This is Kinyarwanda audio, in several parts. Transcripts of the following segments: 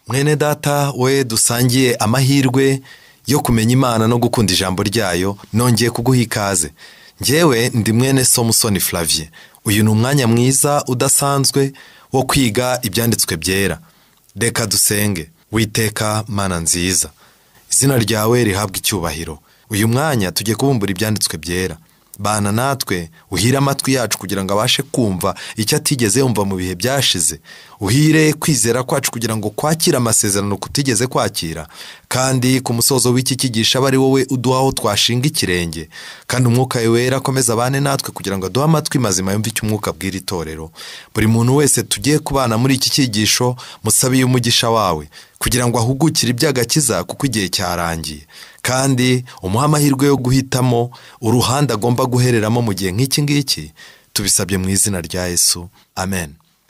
Mwene data we dusangiye amahirwe yo kumenya Imana no gukunda ijambo ryayo, nongeye kuguha ikaze. Njyewe ndi mwene so Musoni Flavien. Uyu ni umwanya mwiza udasanzwe wo kwiga ibyanditswe byera. Reka dusenge. Witeka Mana nziza, izina ryawe rihabwa icyubahiro. Uyu mwanya tugiye kubumbura ibyanditswe byera. Bana natwe, uhire amatwi yacu kugira ngo abashe kumva icyo atigeze yumva mu bihe byashize. Uhire kwizera kwacu kugira ngo kwakire amasezerano kutigeze kwakira, kandi ku musozo w'iki cyigisho abe ari wowe uduha aho twashinga ikirenge. Kandi umwuka wera akomeza abane natwe kugira ngo aduhe amatwi mazima yumve icyo umwuka abwira itorero. Buri muntu wese tugiye kubana muri iki cyigisho, musabiye umugisha wawe kugira ngo ahugukire iby'agakiza, kuko igihe cyarangiye. Kandi umuhe amahirwe yo guhitamo uruhande agomba guhereramo mu gihe nk'iki ngiki. Tubisabye mu izina rya Yesu, amen.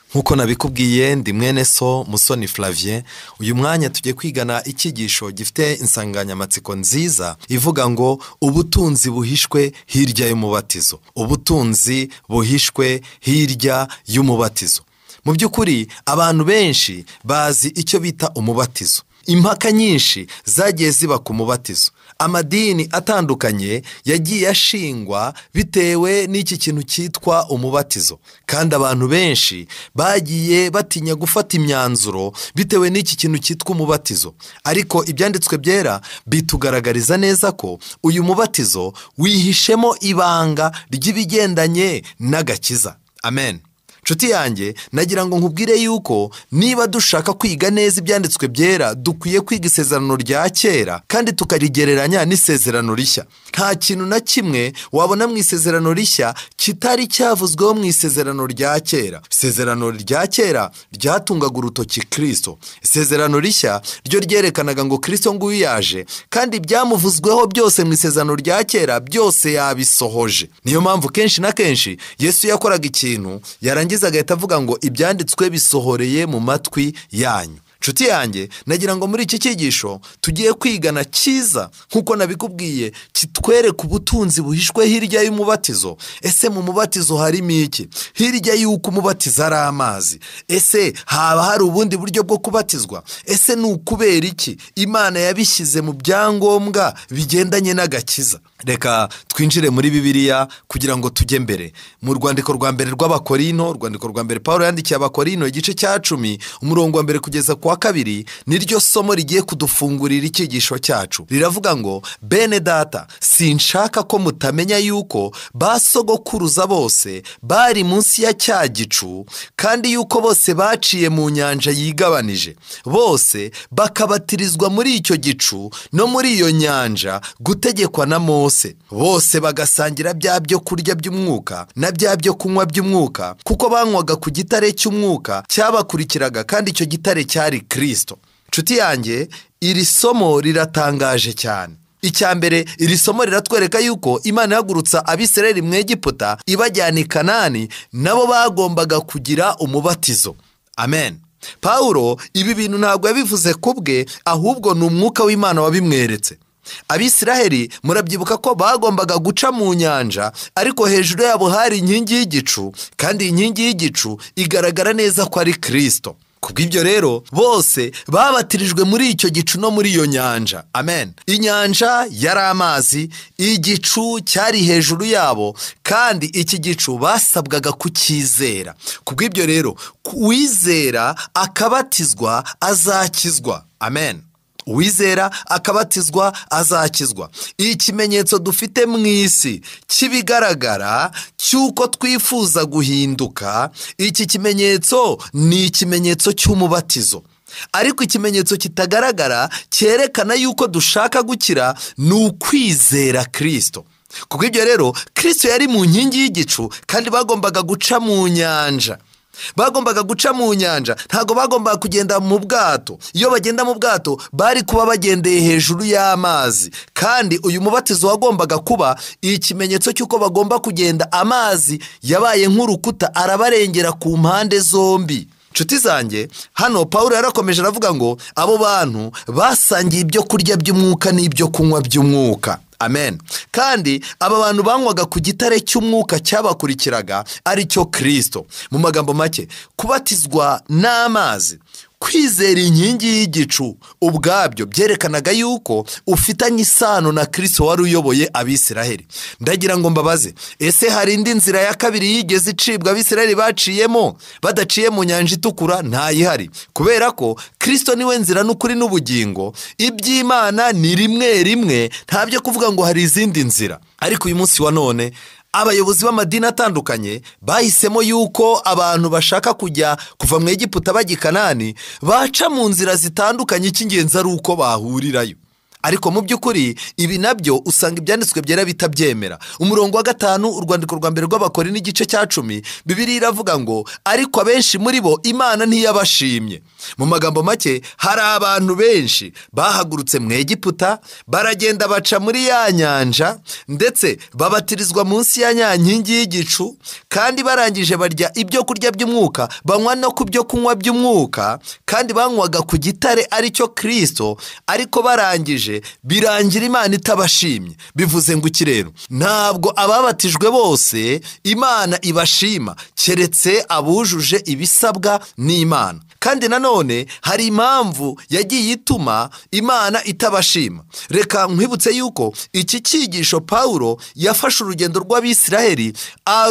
Nk'uko nabikubwiye, ndi mwene so Musoni Flavien. Uyu mwanya tugiye kwigana icyigisho gifite insanganyamatsiko nziza ivuga ngo ubutunzi buhishwe hirya y'umubatizo. Ubutunzi buhishwe hirya y'umubatizo. Mu by'ukuri abantu benshi bazi icyo bita umubatizo. Impaka nyinshi zagiye ziba ku mubatizo. Amadini atandukanye yagiye ashingwa bitewe n'iki kintu cyitwa umubatizo. Kandi abantu benshi bagiye batinya gufata imyanzuro bitewe n'iki kintu cyitwa umubatizo. Ariko ibyanditswe byera bitugaragariza neza ko uyu mubatizo wihishemo ibanga ry'ibigendanye n'agakiza. Amen. Nshuti yanjye, nagira ngo nkubwire yuko niba dushaka kwiga neza ibyanditswe byera, dukwiye kwiga isezerano rya kera kandi tukarigereranya n'isezerano rishya. Nta kintu na kimwe wabona mu isezerano rishya kitari cyavuzweho mu isezerano rya kera. Isezerano rya kera ryatungaga urutoki Kristo. Isezerano rishya ryo ryerekanaga ngo Kristo nguyu yaje, kandi ibyamuvuzweho byose mu isezerano rya kera byose yabisohoje. Niyo mpamvu kenshi na kenshi Yesu yakoraga ikintu yarangiza agahita avuga ngo ibyanditswe bisohoreye mu matwi yanyu. Nshuti yanjye, nagira ngo muri iki cyigisho tugiye kwigana cyiza nk'uko nabikubwiye, kitwereka ubutunzi buhishwe hirya y'umubatizo. Ese mu mubatizo harimo iki? Hirya y'uko umubatizo ari amazi, ese haba hari ubundi buryo bwo kubatizwa? Ese ni ukubera iki Imana yabishyize mu byangombwa bigendanye n'agakiza? Reka twinjire muri Bibiliya kugira ngo tujye mbere. Mu rwandiko rwa mbere rw'Abakorino, urwandiko rwa mbere Paulo yandikiye Abakorino, igice cya 10, umurongo wa mbere kugeza ku wa 2, niryo somo rigiye kudufungurira icyigisho cyacu. Riravuga ngo bene data, sinshaka ko mutamenya yuko basogokuruza bose bari munsi ya cya gicu, kandi yuko bose baciye mu nyanja yigabanije, bose bakabatirizwa muri icyo gicu no muri iyo nyanja gutegekwa na Mose, bose bagasangira bya byo kurya by'umwuka na bya byo kunywa by'umwuka, kuko banywaga ku gitare cy'umwuka cyabakurikiraga, kandi icyo gitare cyari Kristo. Nshuti yanjye, iri somo riratangaje cyane. Icya mbere, iri somo riratwereka yuko Imana ihagurutsa Abisirayeli mu Egiputa ibajyana i Kanani, nabo bagombaga kugira umubatizo. Amen. Paulo ibi bintu ntabwo yabivuze kubwe, ahubwo ni umwuka w'Imana wabimweretse. Abisiraheli murabyibuka ko bagombaga guca mu nyanja, ariko hejuru yabo hari inkingi y'igicu, kandi inkingi y'igicu igaragara neza ko ari Kristo. Kubw'ibyo rero bose babatirijwe muri icyo gicu no muri iyo nyanja. Amen. Inyanja yari amazi, igicu cyari hejuru yabo, kandi iki gicu basabwaga kucyizera. Kubw'ibyo rero uwizera akabatizwa azakizwa. Amen. Uwizera akabatizwa azakizwa. Ikimenyetso dufite mu isi kibigaragara cy'uko twifuza guhinduka, iki kimenyetso ni ikimenyetso cy'umubatizo. Ariko ikimenyetso kitagaragara cyerekana yuko dushaka gukira ni ukwizera Kristo. Kuko ibyo rero Kristo yari mu nkingi y'igicu, kandi bagombaga guca mu nyanja. Bagombaga guca mu nyanja, ntago bagombaga kugenda mu bwato. Iyo bagenda mu bwato bari kuba bagendeye hejuru y'amazi, kandi uyu mubatizo wagombaga kuba ikimenyetso cy'uko bagomba kugenda. Amazi yabaye nk'urukuta arabarengera ku mpande zombi. Nshuti zanjye, hano Paulo yarakomeje aravuga ngo abo bantu basangiye ibyo kurya by'umwuka n'ibyo kunywa by'umwuka. Amen. Kandi aba bantu banywaga ku gitare cy'umwuka cyabakurikiraga, ari cyo Kristo. Mu magambo make, kubatizwa n'amazi, Kwizera inkingi y'igicu ubwabyo byerekanaga yuko ufitanye isano na Kristo wari uyoboye Abisiraheli. Ndagira ngo mbabaze, ese hari indi nzira ya kabiri yigeze icibwa Abisiraheli baciyemo badaciye mu nyanja itukura? Ntayihari, kubera ko Kristo niwe nzira n'ukuri n'ubugingo. Iby'Imana ni rimwe rimwe, nta byo kuvuga ngo hari izindi nzira. Ariko uyu munsi wa none abayobozi b'amadini atandukanye bahisemo yuko abantu bashaka kujya kuva mu Egiputa bajya i Kanani baca mu nzira zitandukanye, icy'ingenzi ari uko bahurirayo. Ariko mu by'ukuri ibi nabyo usanga ibyanditswe byera bitabyemera. Umurongo wa 5, urwandiko rwa mbere rw'Abakorinto igice cya 10, Bibiliya iravuga ngo ariko abenshi muri bo Imana ntiyabashimye. Mu magambo make, hari abantu benshi bahagurutse mu Egiputa baragenda baca muri ya nyanja, ndetse babatirizwa munsi ya nkingi y'igicu, kandi barangije barya ibyo kurya by'umwuka, banywa no ku byo kunywa by'umwuka, kandi banywaga ku gitare aricyo Kristo, ariko barangije birangira Imana itabashimye. Bivuze ngo iki rero? Ntabwo ababatijwe bose Imana ibashima, keretse abujuje ibisabwa n'Imana. Kandi nanone hari impamvu yagiye ituma Imana itabashima. Reka nkwibutse yuko iki cyigisho Paulo yafashe urugendo rw'Abisiraheli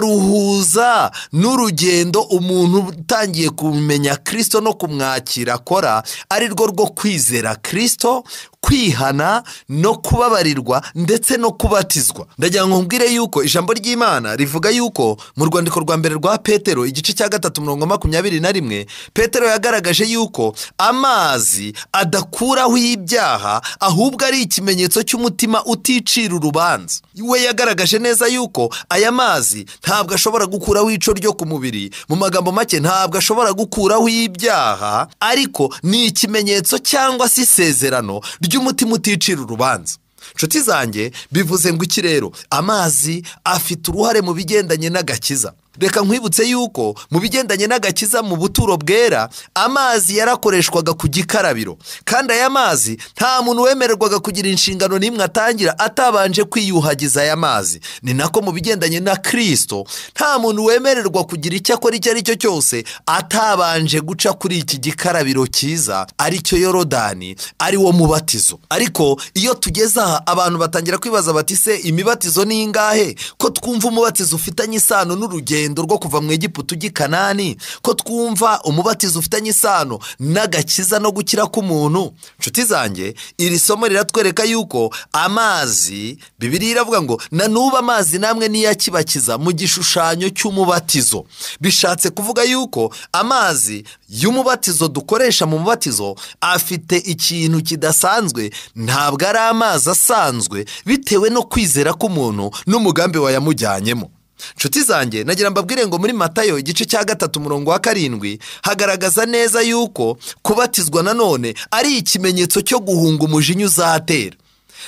aruhuza n'urugendo umuntu utangiye kumenya Kristo no kumwakira akora, ari rwo rwo kwizera Kristo, kwihana no kubabarirwa ndetse no kubatizwa. Ndagira ngo nkubwire yuko ijambo ry'Imana rivuga yuko mu rwandiko rwa mbere rwa Petero igice cya 3 umurongo 21, Petero yagaragaje yuko amazi adakuraho ibyaha, ahubwo ari ikimenyetso cy'umutima uticira urubanza. We yagaragaje neza yuko aya mazi ntabwo ashobora gukuraho ico ryo ku mubiri, mu magambo make ntabwo ashobora gukuraho ibyaha, ariko ni ikimenyetso cyangwa se isezerano ry'umutima uticira urubanza. Nshuti zanjye, bivuze ngo iki rero? Amazi afite uruhare mu bigendanye n'agakiza. Reka nkwibutse yuko mu bigendanye n'agakiza mu buturo bwera, amazi yarakoreshwaga ku gikarabiro, kandi aya mazi nta muntu wemererwaga kugira inshingano n'imwe atangira atabanje kwiyuhagiza aya mazi. Ni nako mu bigendanye na Kristo nta muntu wemererwa kugira icyo akora icyo ari cyo cyose atabanje guca kuri iki gikarabiro cyiza aricyo Yorodani, ari wo mubatizo. Ariko iyo tugeze aha abantu batangira kwibaza bati se imibatizo ni ingahe? Ko twumva umubatizo ufitanye isano n'urugendo rwo kuva mu Egiputa ujya i Kanani, ko twumva umubatizo ufitanye isano n'agakiza no gukira k'umuntu. Nshuti zanjye, iri somo riratwereka yuko amazi, Bibiliya iravuga ngo na n'ubu amazi namwe niyakibakiza mu gishushanyo cy'umubatizo. Bishatse kuvuga yuko amazi y'umubatizo dukoresha mu mubatizo afite ikintu kidasanzwe, ntabwo ari amazi asanzwe, bitewe no kwizera k'umuntu n'umugambi wayamujyanyemo. Nshuti zanjye, nagira mbabwire ngo muri Matayo igice cya 3 umurongo wa 7 hagaragaza neza yuko kubatizwa nanone ari ikimenyetso cyo guhunga umujinya uzatera.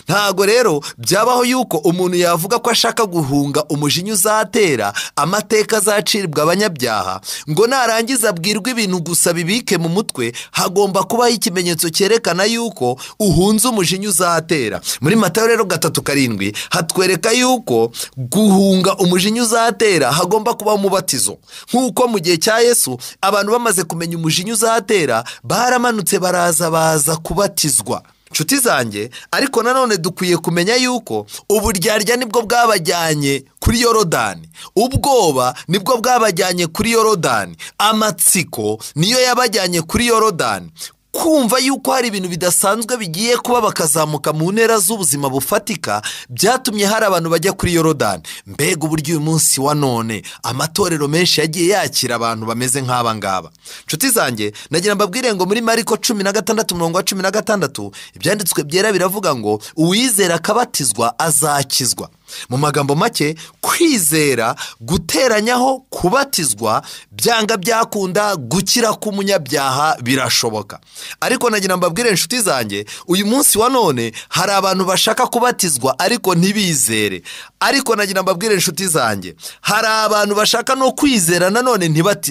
Ntago rero byabaho yuko umuntu yavuga ko ashaka guhunga umujinya uzatera, amateka azaciribwa abanyabyaha, ngo narangiza abwirwe ibintu gusa bibike mu mutwe. Hagomba kubaho ikimenyetso cyerekana yuko uhunze umujinya uzatera. Muri Matayo rero 3:7 hatwereka yuko guhunga umujinya uzatera hagomba kubaho umubatizo. Nk'uko mu gihe cya Yesu abantu bamaze kumenya umujinya uzatera baramanutse baraza baza kubatizwa. Nshuti zanjye, ariko nanone dukwiye kumenya yuko uburyarya nibwo bwabajyanye kuri Yorodani, ubwoba nibwo bwabajyanye kuri Yorodani, amatsiko niyo yabajyanye kuri Yorodani, kumva yuko hari ibintu bidasanzwe bigiye kuba bakazamuka mu ntera z'ubuzima bufatika byatumye hari abantu bajya kuri Yorodani. Mbega uburyo uyu munsi wa none amatorero menshi yagiye yakira abantu bameze nk'aba ngaba. Nshuti zanjye, nagira mbabwire ngo muri Mariko 16 umurongo wa 16 ibyanditswe byera biravuga ngo uwizera akabatizwa azakizwa. Mu magambo make, kwizera guteranyaho kubatizwa byanga byakunda gukira k'umunyabyaha birashoboka. Ariko nagira mbabwire inshuti zanjye, uyu munsi wa none hari abantu bashaka kubatizwa ariko ntibizere. Ariko nagira mbabwire inshuti zanjye, hari abantu bashaka no kwizera nanone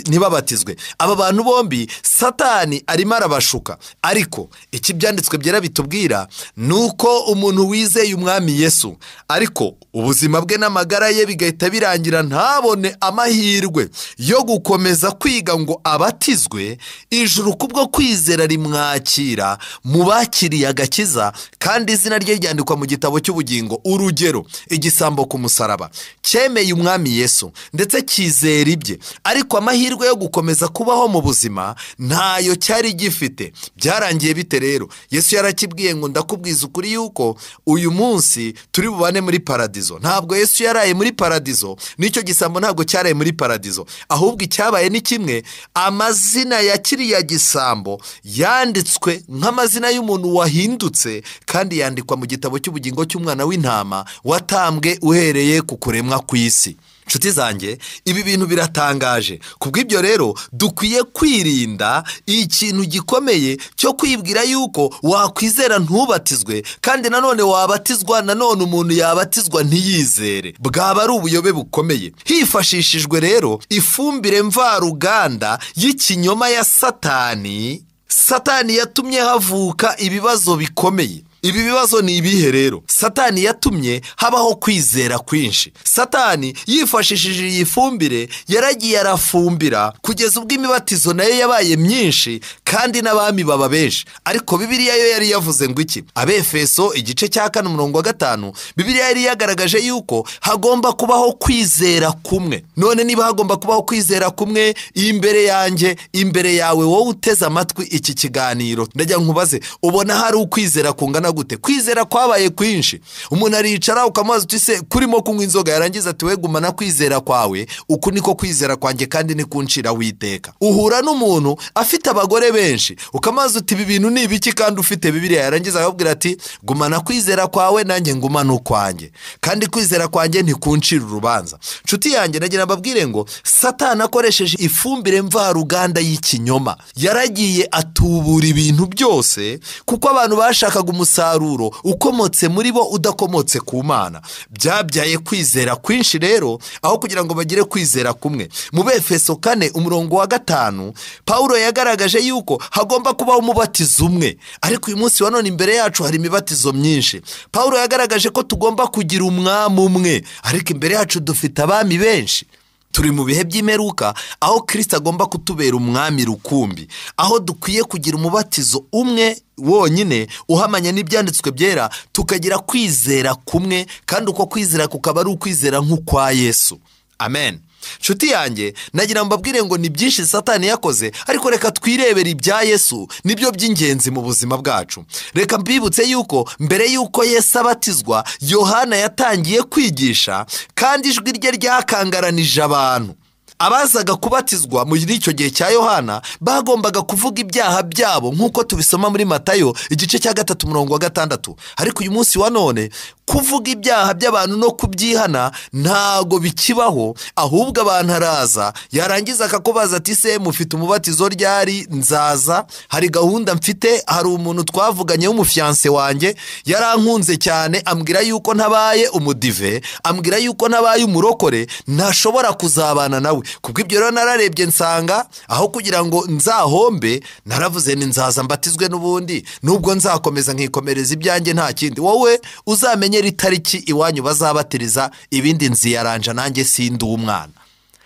ntibabatizwe. Aba bantu bombi Satani arimo arabashuka. Ariko iki byanditswe byera bitubwira nuko umuntu wizeye umwami Yesu ariko Ubuzima bwe n'amagara ye bigahita birangira ntabone amahirwe yo gukomeza kwiga ngo abatizwe, ijuru kubwo kwizera rimwakira mu bakiriye agakiza, kandi izina rye ryandikwa mu gitabo cy'ubugingo. Urugero, igisambo ku musaraba cyemeye umwami Yesu ndetse cyizera ibye, ariko amahirwe yo gukomeza kubaho mu buzima ntayo cyari gifite. Byarangiye bite rero? Yesu yarakibwiye ngo ndakubwiza ukuri yuko uyu munsi turi bubane muri paradizo. Ntabwo Yesu yaraye muri paradizo, n'icyo gisambo ntabwo cyaraye muri paradizo, ahubwo icyabaye ni kimwe: amazina ya kiriya gisambo yanditswe nk'amazina y'umuntu wahindutse, kandi yandikwa mu gitabo cy'ubugingo cy'umwana w'intama watambwe uhereye ku kuremwa kw'isi. Nshuti zanjye, ibi bintu biratangaje. Kubw'ibyo rero dukwiye kwirinda ikintu gikomeye cyo kwibwira yuko wakwizera ntubatizwe, kandi nanone wabatizwa, nanone umuntu yabatizwa ntiyizere. Bwaba ari ubuyobe bukomeye. Hifashishijwe rero ifumbire mvaruganda y'ikinyoma ya Satani, Satani yatumye havuka ibibazo bikomeye. Ibi bibazo ni ibihe rero? Satani yatumye habaho kwizera kwinshi. Satani yifashishije iyi fumbire, yaragiye arafumbira kugeza ubwo imibatizo nayo yabaye myinshi kandi n'abami baba benshi. Ariko Bibiliya yo yari yavuze ngo iki? Abefeso igice cya 4 umurongo wa 5, Bibiliya yari yagaragaje yuko hagomba kubaho kwizera kumwe. None niba hagomba kubaho kwizera kumwe imbere yanjye, imbere yawe, wowe uteze amatwi iki kiganiro, ndajya nkubaze, ubona hari ukwizera kungana gute? Kwizera kwabaye kwinshi. Umuntu aricara ukamubaza uti se kurimo kunywa inzoga, yarangiza ati we gumana kwizera kwawe, uku niko kwizera kwanjye kandi ni kuncira witeka. Uhura n'umuntu afite abagore benshi, ukamubaza uti ibi bintu ni ibiki kandi ufite Bibiliya, yarangiza akabwira ati gumana kwizera kwawe nanjye ngumana ukwanjye, kandi kwizera kwanjye ntikuncira urubanza. Nshuti yanjye, nagira mbabwire ngo Satani akoresheje ifumbire mvaruganda y'ikinyoma yaragiye atubura ibintu byose, kuko abantu bashakaga umusaruro ukomotse muri bo udakomotse ku Mana. Byabyaye kwizera kwinshi rero aho kugira ngo bagire kwizera kumwe. Mu Befeso 4 umurongo wa 5, Paulo yagaragaje yuko hagomba kubaho umubatizo umwe, ariko uyu munsi wa none imbere yacu hari imibatizo myinshi. Paulo yagaragaje ko tugomba kugira umwami umwe, ariko imbere yacu dufite abami benshi. Turi mu bihe by'imperuka aho Kristo agomba kutubera umwami rukumbi, aho dukwiye kugira umubatizo umwe wonyine uhamanya n'ibyanditswe byera, tukagira kwizera kumwe, kandi uko kwizera kukaba ari ukwizera nk'ukwa Yesu. Amen. Nshuti yanjye, nagira mbabwire ngo ni byinshi Satani yakoze, ariko reka twirebere ibya Yesu, nibyo by'ingenzi mu buzima bwacu. Reka mbibutse yuko mbere yuko Yesu abatizwa, Yohana yatangiye kwigisha, kandi ijwi rye ryakangaranije abantu. Abazaga kubatizwa muri icyo gihe cya Yohana bagombaga kuvuga ibyaha byabo nk'uko tubisoma muri Matayo igice cya 3 umurongo wa 6. Ariko uyu munsi wa none kuvuga ibyaha by'abantu no kubyihana ntago bikibaho, ahubwo abantu araza yarangiza akakubaza ati se mufite umubatizo ryari? Nzaza, hari gahunda mfite, hari umuntu twavuganye w'umufiance wanjye yarankunze cyane, ambwira yuko ntabaye umudive, ambwira yuko ntabaye umurokore, ntashobora kuzabana nawe. Kubw'ibyo rero nararebye nsanga aho kugira ngo nzahombe, naravuze ni nzaza mbatizwe n'ubundi, nubwo nzakomeza nkikomereza ibyanjye nta kindi. Wowe uzamenye itariki iwanyu bazabatiriza, ibindi nziyaranja nanjye sindi umwana.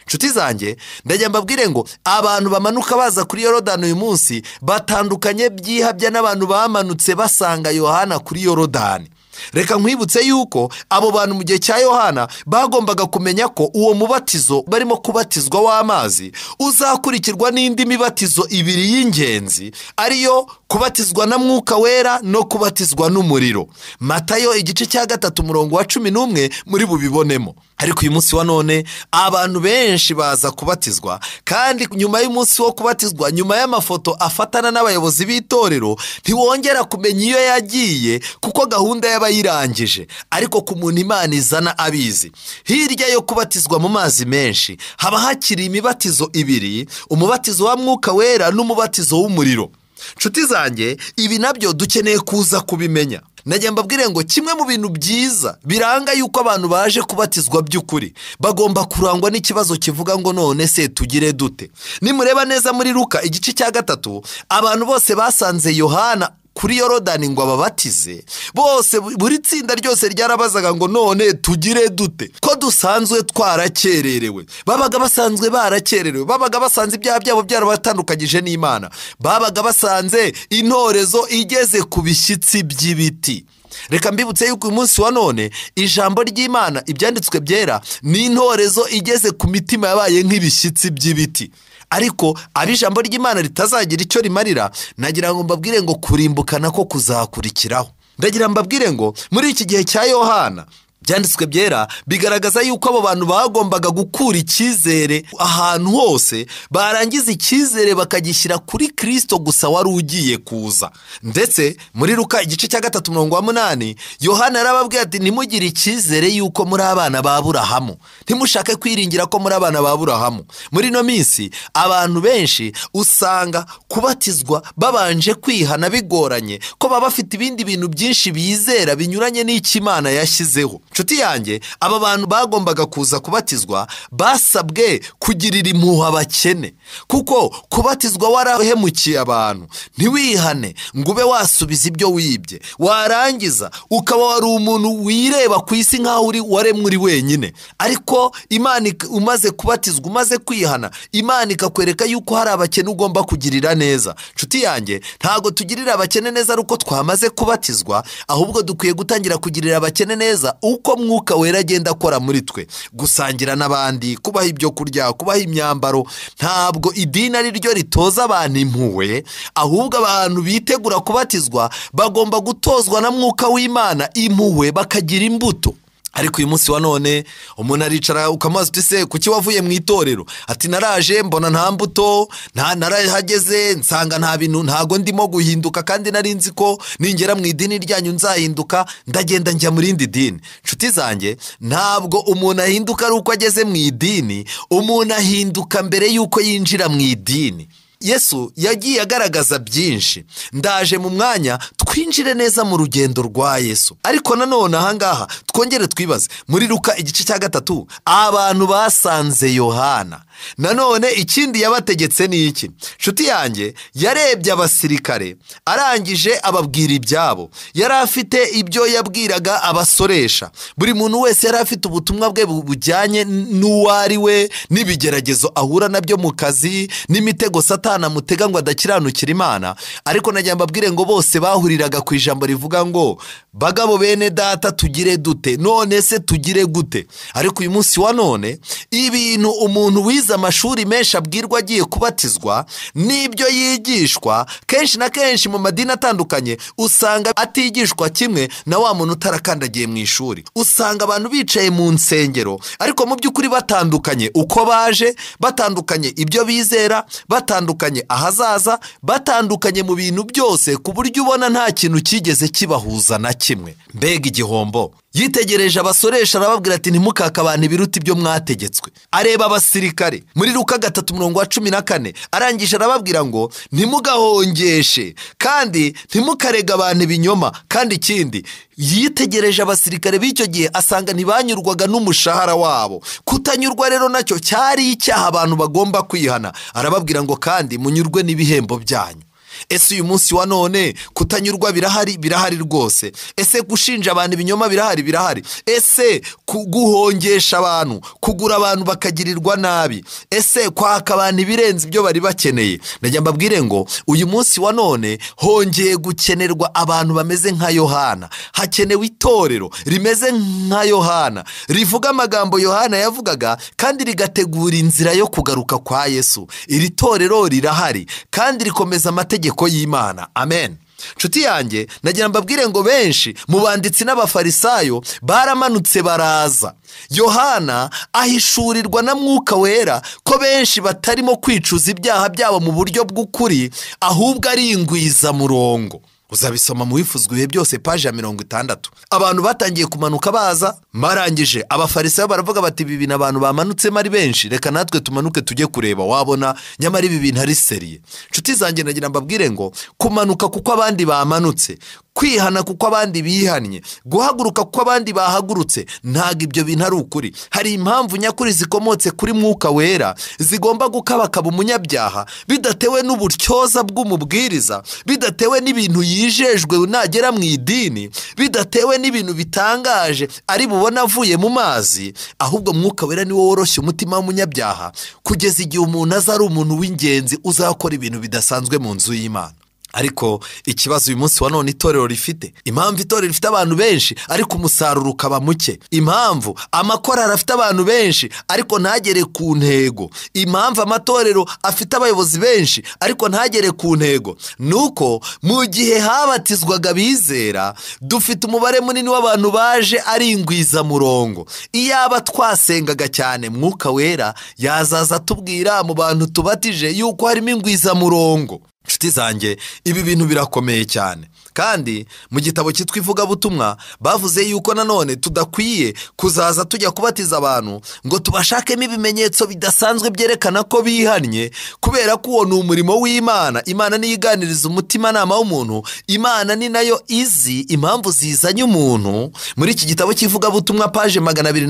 Nshuti zanjye, ndajya mbabwire ngo abantu bamanuka baza kuri Yorodani uyu munsi batandukanye byihabya n'abantu bamanutse basanga Yohana kuri Yorodani. Reka nkwibutse yuko abo bantu mu gihe cya Yohana bagombaga kumenya ko uwo mubatizo barimo kubatizwa w'amazi uzakurikirwa n'indi mibatizo ibiri y'ingenzi, ariyo kubatizwa na Mwuka Wera no kubatizwa n'umuriro. Matayo igice cya 3 umurongo wa 11 muri bubibonemo. Ariko uyu munsi wa none abantu benshi baza kubatizwa, kandi nyuma y'umunsi wo kubatizwa, nyuma y'amafoto afatana n'abayobozi b'itorero, ntiwongera kumenya iyo yagiye kuko gahunda y'abayirangije. Ariko ku muntu Imana izana abizi, hirya yo kubatizwa mu mazi menshi haba hakiri imibatizo ibiri, umubatizo wa Mwuka Wera n'umubatizo w'umuriro. Nshuti zanjye, ibi nabyo dukeneye kuza kubimenya. Najya mbabwire ngo kimwe mu bintu byiza biranga yuko abantu baje kubatizwa by'ukuri bagomba kurangwa n'ikibazo kivuga ngo none se tugire dute? Nimureba neza muri Luka igice cya 3, abantu bose basanze Yohana kuri Yorodani ngo ababatize, bose buri tsinda ryose ryarabazaga ngo none tugire dute ko dusanzwe twarakererewe. Babaga basanzwe barakererewe, babaga basanze ibyaha byabo byarabatandukanyije n'Imana, babaga basanze intorezo igeze ku bishyitsi by'ibiti. Reka mbibutse yuko uyu munsi wa none ijambo ry'Imana, ibyanditswe byera, ni intorezo igeze ku mitima yabaye nk'ibishyitsi by'ibiti. Ariko ijambo ry'Imana ritazagira icyo rimarira, nagira ngo mbabwire ngo kurimbuka nako kuzakurikiraho. Ndagira mbabwire ngo muri iki gihe cya Yohana, byanditswe byera bigaragaza yuko abo bantu bagombaga gukura icyizere ahantu hose, barangiza icyizere bakagishyira kuri Kristo gusa wari ugiye kuza. Ndetse muri Luka igice cya 3:8, Yohana yarababwiye ati ntimugire icyizere yuko muri abana ba Aburahamu, ntimushake kwiringira ko muri abana ba Aburahamu. Muri ino minsi abantu benshi usanga kubatizwa babanje kwihana bigoranye, ko baba bafite ibindi bintu byinshi bizera binyuranye n'icyo Imana yashyizeho. Nshuti yanjye, aba bantu bagombaga kuza kubatizwa basabwe kugirira impuhwe abakene, kuko kubatizwa warahemukiye abantu ntiwihane ngo ube wasubiza ibyo wibye, warangiza ukaba wari umuntu wireba ku isi nkaho uri waremwe uri wenyine. Ariko Imana umaze kubatizwa, umaze kwihana, Imana ikakwereka yuko hari abakene ugomba kugirira neza. Nshuti yanjye, ntago tugirira abakene neza ari uko twamaze kubatizwa, ahubwo dukwiye gutangira kugirira abakene neza uko Mwuka Wera agenda akora muri twe, gusangira n'abandi, kubaha ibyo kurya, kubaha imyambaro. Ntabwo idini ari ryo ritoza abantu impuhwe, ahubwo abantu bitegura kubatizwa bagomba gutozwa na Mwuka w'Imana impuhwe, bakagira imbuto. Ariko uyu munsi wa none umuntu aricara ukamubaza uti se kuki wavuye mu itorero? Ati naraje mbona nta mbuto, narahageze nsanga nta bintu, ntago ndimo guhinduka, kandi nari nzi ko ningera mu idini ryanyu nzahinduka, ndagenda njya mu rindi dini. Nshuti zanjye, ntabwo umuntu ahinduka ari uko ageze mu idini, umuntu ahinduka mbere yuko yinjira mu idini. Yesu yagiye agaragaza byinshi. Ndaje mu mwanya twinjire neza mu rugendo rwa Yesu. Ariko nanone ahangaha twongere twibaze muri Luka igice cya 3, abantu basanze Yohana. Nanone ikindi yabategetse ni iki? Nshuti yanjye, yarebye abasirikare arangije ababwira ibyabo. Yari afite ibyo yabwiraga abasoresha. Buri muntu wese yari afite ubutumwa bwe bujyanye n'uwari we, n'ibigeragezo ahura nabyo mu kazi, n'imitego Satani amutega ngo adakiranukira Imana. Ariko nagira mbabwire ngo bose bahuriraga ku ijambo rivuga ngo bagabo bene data tugire dute, none se tugire gute? Ariko uyu munsi wa none ibintu umuntu wize amashuri menshi abwirwa agiye kubatizwa n'ibyo yigishwa kenshi na kenshi mu madini atandukanye, usanga atigishwa kimwe na wa muntu utarakandagiye mu ishuri. Usanga abantu bicaye mu nsengero ariko mu by'ukuri batandukanye uko baje, batandukanye ibyo bizera, batandukanye ahazaza, batandukanye mu bintu byose, ku buryo ubona nta kintu kigeze kibahuza na kimwe. Mbega igihombo! Yitegereje abasoresha arababwira ati ntimukaka abantu ibiruta ibyo mwategetswe. Areba abasirikare muri Luka 3:14, arangije arababwira ngo ntimugahongeshe kandi ntimukarega abantu ibinyoma. Kandi ikindi, yitegereje abasirikare b'icyo gihe asanga ntibanyurwaga n'umushahara wabo. Kutanyurwa rero nacyo cyari icyaha abantu bagomba kwihana. Arababwira ngo kandi munyurwe n'ibihembo byanyu. Ese uyu munsi wa none kutanyurwa birahari? Birahari rwose. Ese gushinja abantu ibinyoma birahari? Birahari. Ese guhongesha abantu, kugura abantu bakagirirwa nabi, ese kwaka abantu ibirenze ibyo bari bakeneye? Najya mbabwire ngo uyu munsi wa none hongeye gukenerwa abantu bameze nka Yohana. Hakenewe itorero rimeze nka Yohana, rivuga amagambo Yohana yavugaga kandi rigategura inzira yo kugaruka kwa Yesu. Iri torero rirahari kandi rikomeza amategeko y'Imana. Amen. Nshuti yanjye, nagira mbabwire ngo benshi mu banditsi n'abafarisayo baramanutse baraza. Yohana ahishurirwa na Mwuka Wera ko benshi batarimo kwicuza ibyaha byabo mu buryo bw'ukuri, ahubwo ari ingwizamurongo. Uzabisoma mu Wifuzwa Ibihe Byose paji ya 60. Abantu batangiye kumanuka baza, marangije abafarisayo baravuga bati ibi bintu abantu bamanutsemo ari benshi, reka natwe tumanuke tujye kureba wabona nyamara ibi bintu ari seriye. Nshuti zanjye, nagira mbabwire ngo kumanuka kuko abandi bamanutse, Kwihana kuko abandi bihannye, guhaguruka kuko abandi bahagurutse, ntabwo ibyo bintu ari ukuri. Hari impamvu nyakuri zikomotse kuri Mwuka Wera zigomba gukabakaba umunyabyaha, bidatewe n'uburyoza bw'umubwiriza, bidatewe n'ibintu yijejwe nagera mu idini, bidatewe n'ibintu bitangaje ari bubona avuye mu mazi. Ahubwo Mwuka Wera niwo woroshya umutima w'umunyabyaha kugeza igihe umuntu aza ari umuntu w'ingenzi uzakora ibintu bidasanzwe mu nzu y'Imana. Ariko ikibazo uyu munsi wa none itorero rifite, impamvu itorero rifite abantu benshi ariko umusaruro ukaba muke, impamvu amakorali afite abantu benshi ariko ntagere ku ntego, impamvu amatorero afite abayobozi benshi ariko ntagere ku ntego, nuko mu gihe habatizwaga abizera dufite umubare munini w'abantu baje ari ingwizamurongo. Iyaba twasengaga cyane, Mwuka Wera yazaza atubwira mu bantu tubatije yuko harimo ingwizamurongo. Nshuti zanjye, ibi bintu birakomeye cyane. Kandi mu gitabo cyitwa Ivugabutumwa bavuze yuko nanone tudakwiye kuzaza tujya kubatiza abantu ngo tubashakemo ibimenyetso bidasanzwe byerekana ko bihannye, kubera ko uwo ni umurimo w'Imana. Imana niyo iganiriza umutimanama w'umuntu, Imana ni nayo izi impamvu zizanye umuntu. Muri iki gitabo cy'Ivugabutumwa paje 245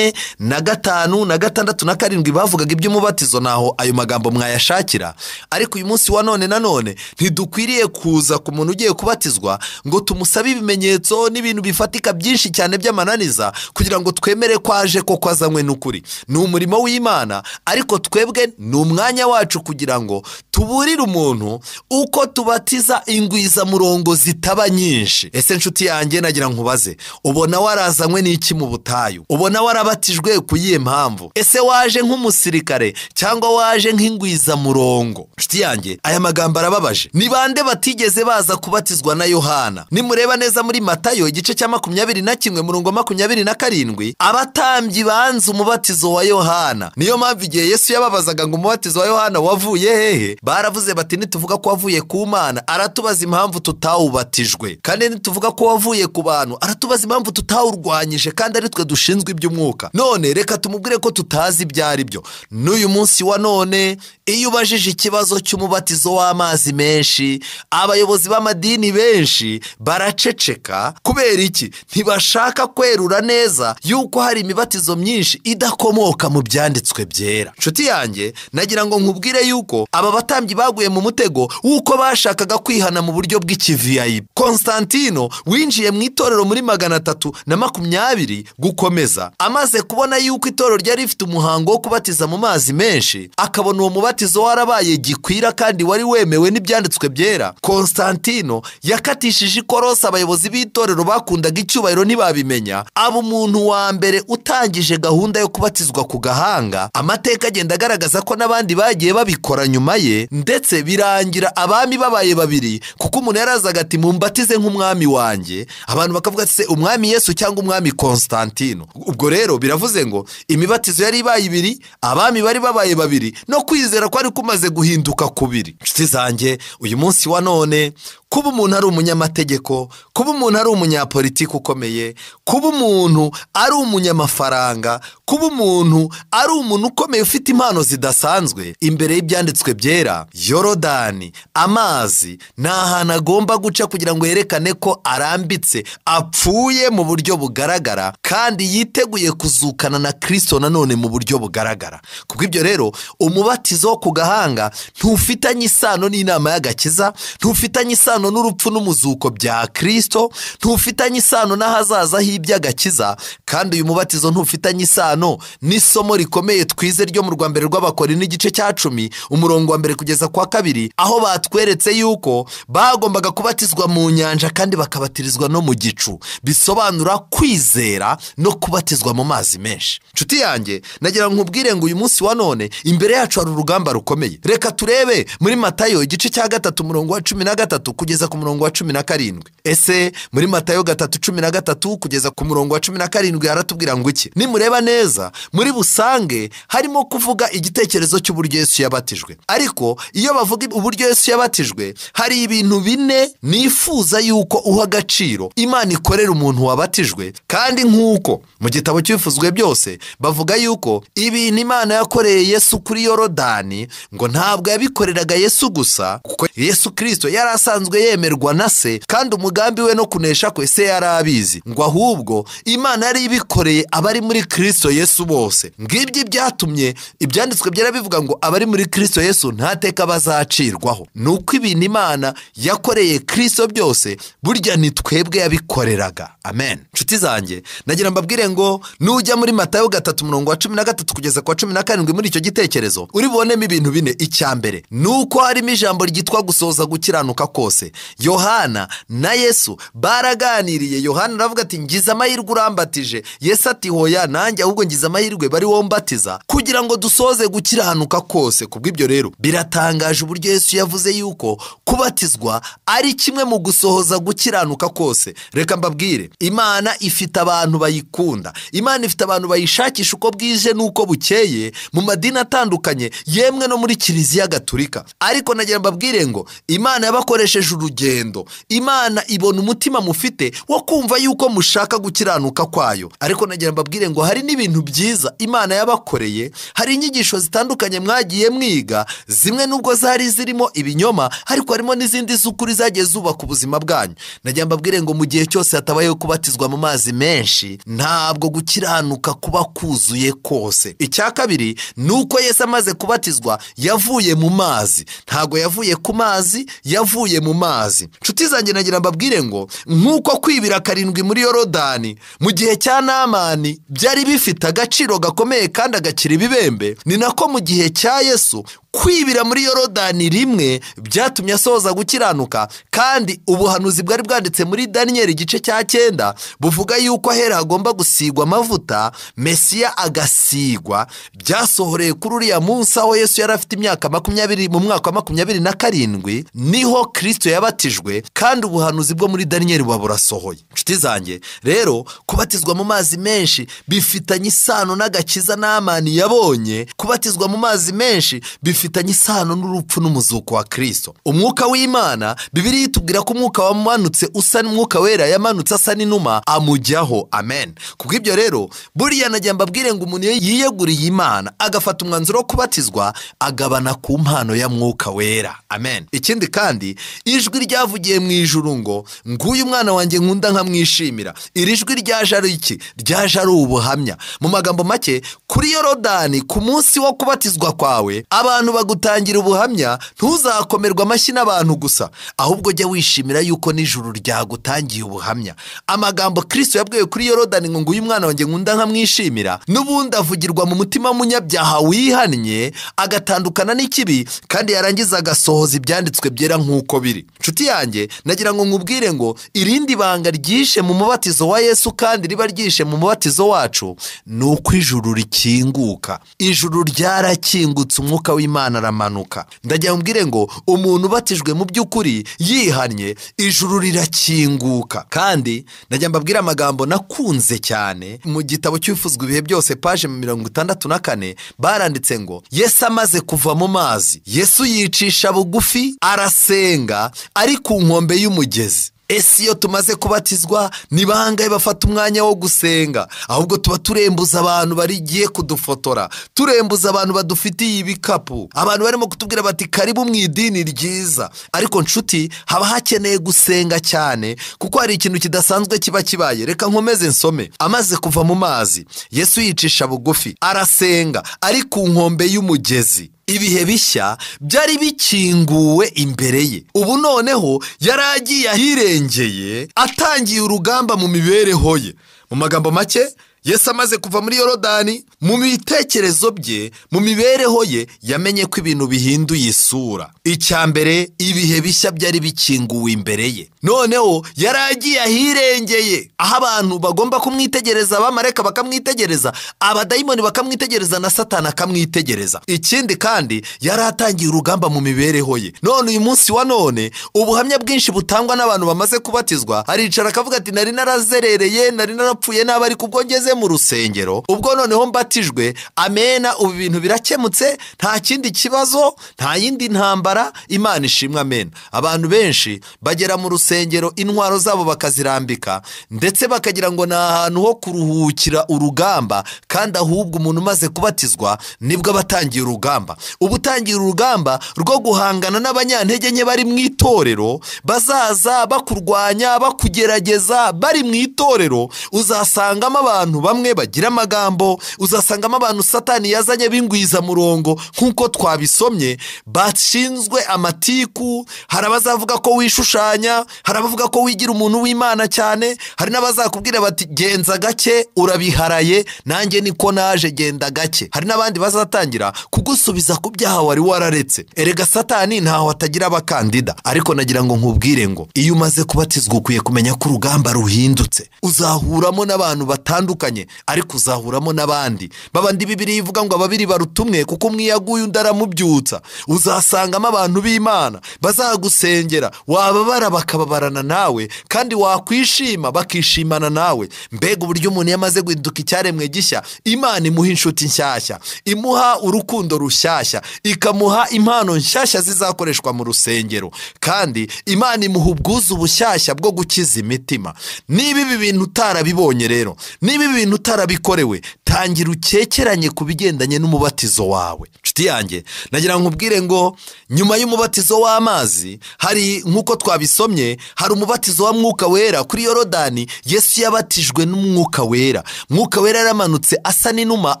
na 6 na 7 bavugaga iby'umubatizo, naho ayo magambo mwayashakira. Ariko uyu munsi wa none nanone ntidukwiriye kuza ku muntu ugiye kubatizwa ngo tumusabe ibimenyetso n'ibintu bifatika byinshi cyane by'amananiza kugira ngo twemere ko aje koko azanywe n'ukuri. Ni umurimo w'Imana, ariko twebwe ni umwanya wacu kugira ngo tuburire umuntu uko tubatiza ingwizamurongo zitaba nyinshi. Ese nshuti yanjye, nagira nkubaze, ubona warazanywe n'iki mu butayu? Ubona warabatijwe ku yihe mpamvu? Ese waje nk'umusirikare cyangwa waje nk'ingwizamurongo? Nshuti yanjye, aya magambo arababaje. Ni bande batigeze baza kubatizwa na Yohana? Nimureba neza muri Matayo igice cya 21 murongo 27, abatambyi banze umubatizo wa Yohana. Niyo mpamvu igihe Yesu yababazaga ngo umubatizo wa Yohana wavuye hehe, baravuze bati nituvuga ko wavuye ku Mana aratubaza impamvu tutawubatijwe, kandi nituvuga ko wavuye ku bantu aratubaza impamvu tutawurwanyije, kandi ari twe dushinzwe iby'umwuka. None reka tumubwire ko tutazi ibyo ari byo. N'uyu munsi wa none iyo ubajije ikibazo cy'umubatizo w'amazi menshi, abayobozi b'amadini benshi baraceceka. Kubera iki? Ntibashaka kwerura neza yuko hari imibatizo myinshi idakomoka mu byanditswe byera. Nshuti yanjye, nagira ngo nkubwire yuko aba batambyi baguye mu mutego w'uko bashakaga kwihana mu buryo bw'ikivip. Konstantino winjiye mu itorero muri 320 gukomeza, amaze kubona yuko itorero ryari rifite umuhango wo kubatiza mu mazi menshi, akabona uwo mubatizo warabaye gikwira kandi wari wemewe n'ibyanditswe byera, Konstantino yakatishije ikorosi abayobozi b'itorero bakundaga icyubahiro ntibabimenya, aba umuntu wa mbere utangije gahunda yo kubatizwa ku gahanga. Amateka agenda agaragaza ko n'abandi bagiye babikora nyuma ye, ndetse birangira abami babaye babiri, kuko umuntu yarazaga ati mumbatize nk'umwami wanjye, abantu bakavuga ati se umwami Yesu cyangwa umwami Konstantino. Ubwo rero biravuze ngo imibatizo yari ibaye ibiri, abami bari babaye babiri, no kwizera ko ari kumaze guhinduka kubiri. Nshuti zanjye, uyu munsi wa none kuba umuntu ari umunyamategeko, kuba umuntu ari umunyapolitiki ukomeye, kuba umuntu ari umunyamafaranga, kuba umuntu ari umuntu ukomeye ufite impano zidasanzwe, imbere y'ibyanditswe byera, Yorodani, amazi ni ahantu agomba guca kugira ngo yerekane ko arambitse, apfuye mu buryo bugaragara, kandi yiteguye kuzukana na Kristo nanone mu buryo bugaragara. Kubw'ibyo rero, umubatizo wo ku gahanga ntufitanye isano n'inama y'agakiza, ntufitanye isano n'urupfu n'umuzuko bya Kristo, ntufitanye isano n'ahazaza h'iby'agakiza, kandi uyu mubatizo ntufitanye isano n'isomo rikomeye twize ryo mu rwa mbere rw'Abakorinto igice cya 10 umurongo wa 1 kugeza kwa 2, aho batweretse yuko bagombaga kubatizwa mu nyanja kandi bakabatirizwa no mu gicu, bisobanura kwizera no kubatizwa mu mazi menshi. Nshuti yanjye, nagira nkubwire ngo uyu munsi wa none imbere yacu hari urugamba rukomeye. Reka turebe muri Matayo igice cya 3 umurongo wa 13 kugeza ku murongo wa 17. Ese muri Matayo 3:13 kugeza ku murongo wa 17 haratubwira ngo iki? Nimureba neza muri busange harimo kuvuga igitekerezo cy'uburyo Yesu yabatijwe. Ariko iyo bavuga uburyo Yesu yabatijwe, hari ibintu bine nifuza yuko uha agaciro Imana ikorera umuntu wabatijwe. Kandi nk'uko mu gitabo cy'ibifuzwe byose bavuga yuko ibintu Imana yakoreye Yesu kuri Yorodani ngo ntabwo yabikoreraga Yesu gusa, kuko Yesu Kristo yari asanzwe asanzwe yemerwa na se, kandi umugambi we no kunesha kwe se yari abizi, ngo ahubwo Imana yari ibikoreye abari muri Kristo Yesu bose. Ngibyo byatumye ibyanditswe byera bivuga ngo abari muri Kristo Yesu nta teka bazacirwaho. Nuko ibintu Imana yakoreye Kristo byose burya ni twebwe yabikoreraga. Amen. Nshuti zanjye, nagira mbabwire ngo nujya muri Matayo 3:13 kugeza kwa 17 muri icyo gitekerezo uri bubonemo ibintu bine. Icya mbere nuko harimo ijambo ryitwa gusohoza gukiranuka kose. Yohana na Yesu baraganiriye. Yohana aravuga ati ngize amahirwe urambatije. Yesu ati hoya, nanjye ahubwo ngize amahirwe bari wombatiza kugira ngo dusoze gukiranuka kose. Kubw'ibyo rero biratangaje uburyo Yesu yavuze yuko kubatizwa ari kimwe mu gusohoza gukiranuka kose. Reka mbabwire, Imana ifite abantu bayikunda, Imana ifite abantu bayishakisha uko bwije n'uko bukeye mu madini atandukanye, yemwe no muri Kiliziya Gatulika. Ariko nagira mbabwire ngo Imana yabakoresheje urugendo, Imana ibona umutima mufite wo kumva yuko mushaka gukiranuka kwayo. Ariko nagira mbabwire ngo hari n'ibintu byiza Imana yabakoreye, hari inyigisho zitandukanye mwagiye mwiga, zimwe nubwo zari zirimo ibinyoma ariko harimo n'izindi z'ukuri zagiye zubaka ubuzima bwanyu. Nagira mbabwire ngo mu gihe cyose hatabayeho kubatizwa mu mazi menshi, ntabwo gukiranuka kuba kuzuye kose. Icya kabiri nuko Yesu amaze kubatizwa yavuye mu mazi. Ntabwo yavuye ku mazi, yavuye mu mazi. Nshuti zanjye, nagira mbabwire ngo nkuko kwibira 7 muri Yorodani mu gihe cya Naamani byari bifite agaciro gakomeye kandi agakira ibibembe, ni nako mu gihe cya Yesu kwibira muri Yorodani rimwe byatumye asohoza gukiranuka. Kandi ubuhanuzi bwari bwanditse muri Daniel igice cya 9 buvuga yuko ahera hagomba gusigwa amavuta, Mesiya agasigwa, byasohoreye kuri uriya munsi aho Yesu yari afite imyaka 20, mu mwaka wa 27 niho Kristo yabatijwe, kandi ubuhanuzi bwo muri Daniel buba burasohoye. Nshuti zanjye rero, kubatizwa mu mazi menshi bifitanye isano n'agakiza Naamani yabonye. Kubatizwa mu mazi menshi bifitanye isano n'urupfu n'umuzuko wa Kristo. Umwuka w'Imana, Bibiliya itubwira ko umwuka wamanutse usa n'umwuka wera, yamanutse asa n'inuma amujyaho. Amen. Kubw'ibyo rero buriya nagira mbabwire ngo umuntu yiyeguriye Imana agafata umwanzuro wo kubatizwa agabana ku mpano ya mwuka wera. Amen. Ikindi kandi ijwi ryavugiye mu ijuru ngo nguyu mwana wanjye nkunda nkamwishimira. Iri jwi ryaje ari iki? Ryaje ari ubuhamya. Mu magambo make, kuri Yorodani ku munsi wo kubatizwa kwawe abantu bagutangira ubuhamya, ntuzakomerwa amashyi n'abantu gusa, ahubwo jya wishimira yuko n'ijuru ryagutangiye ubuhamya. Amagambo Kristo yabwiye kuri Yorodani ngo nguyu mwana wanjye nkunda nkamwishimira, n'ubundi avugirwa mu mutima w'umunyabyaha wihannye agatandukana n'ikibi, kandi yarangiza agasohoza ibyanditswe byera nk'uko biri. Nshuti yanjye, nagira ngo nkubwire ngo irindi banga ryishe mu mubatizo wa Yesu kandi riba ryishe mu mubatizo wacu ni uko ijuru rikinguka. Ijuru ryarakingutse, umwuka w'Imana aramanuka. Ndagira mbwire ngo umuntu ubatijwe mu by'ukuri yihannye, ijuru rirakinguka. Kandi ndagira mbabwire amagambo nakunze cyane mu gitabo cy'Ibifuzwa ibihe byose page 64, baranditse ngo Yesu amaze kuva mu mazi, Yesu yicisha bugufi arasenga ari ku nkombe y'umugezi. Ese iyo tumaze kubatizwa ni bangahe bafata umwanya wo gusenga? Ahubwo tuba turembuza abantu barigiye kudufotora, turembuza abantu badufitiye ibikapu, abantu barimo kutubwira bati karibu mu idini ryiza. Ariko nshuti, haba hakeneye gusenga cyane kuko hari ikintu kidasanzwe kiba kibaye. Reka nkomeze nsome. Amaze kuva mu mazi, Yesu yicisha bugufi arasenga ari ku nkombe y'umugezi. Ibihe bishya byari bikinguwe imbere ye. Ubu noneho yaragiye ahirengeye, atangiye urugamba mu mibereho ye. Mu magambo make, Yesu amaze kuva muri Yorodani, mu bitekerezo bye, mu mibereho ye, yamenye ko ibintu bihinduye isura. Icya mbere, ibihe bishya byari bikinguwe imbere ye. Noneho yaragiye ahirengeye, aho abantu bagomba kumwitegereza, abamarayika bakamwitegereza, abadayimoni bakamwitegereza, na Satani akamwitegereza. Ikindi kandi yaratangiye urugamba mu mibereho ye. None uyu munsi wa none, ubuhamya bwinshi butangwa n'abantu bamaze kubatizwa, aricara akavuga ati nari narazerereye, nari narapfuye nabi, ariko ubwo ngeze mu rusengero, ubwo noneho mbatijwe, amena, ubu ibintu birakemutse, nta kindi kibazo, nta yindi ntambara, Imana ishimwe, amena. Abantu benshi bagera mu rusengero intwaro zabo bakazirambika, ndetse bakagira ngo ni ahantu ho kuruhukira urugamba, kandi ahubwo umuntu umaze kubatizwa nibwo aba atangiye urugamba. Uba utangiye urugamba rwo guhangana n'abanyantege nke bari mu itorero, bazaza bakurwanya, bakugerageza bari mu itorero. Uzasangamo abantu bamwe bagira amagambo, uzasangamo abantu Satani yazanye b'ingwizamurongo nk'uko twabisomye, bashinzwe amatiku. Hari abazavuga ko wishushanya, hari abavuga ko wigira umuntu w'Imana cyane, hari n'abazakubwira bati genza gake urabiharaye, nanjye niko naje, genda gake. Hari n'abandi bazatangira kugusubiza ku byaha wari wararetse. Erega Satani ntaho atagira abakandida. Ariko nagira ngo nkubwire ngo iyo umaze kubatizwa ukwiye kumenya ko urugamba ruhindutse. Uzahuramo n'abantu batandukanye, ariko uzahuramo n'abandi babandi Bibiliya ivuga ngo ababiri barutumwe, kuko umwe yaguye undi aramubyutsa. Uzasangamo abantu b'Imana bazagusengera, wababara bakababarana nawe, kandi wakwishima bakishimana nawe. Mbega uburyo umuntu yamaze guhinduka icyaremwe gishya, Imana imuha inshuti nshyashya, imuha urukundo rushyashya, ikamuha impano nshyashya zizakoreshwa mu rusengero, kandi Imana imuha ubwuzu bushyashya bwo gukiza imitima. Niba ibi bintu utarabibonye rero, niba ibi bintu utarabikorewe, tangira ukekeranye ku bigendanye n'umubatizo wawe. Nshuti yanjye, nagira nkubwire ngo nyuma y'umubatizo w'amazi, hari nk'uko twabisomye, hari umubatizo wa Mwuka Wera. Kuri Yorodani Yesu yabatijwe n'Umwuka Wera. Mwuka Wera yaramanutse asa n'inuma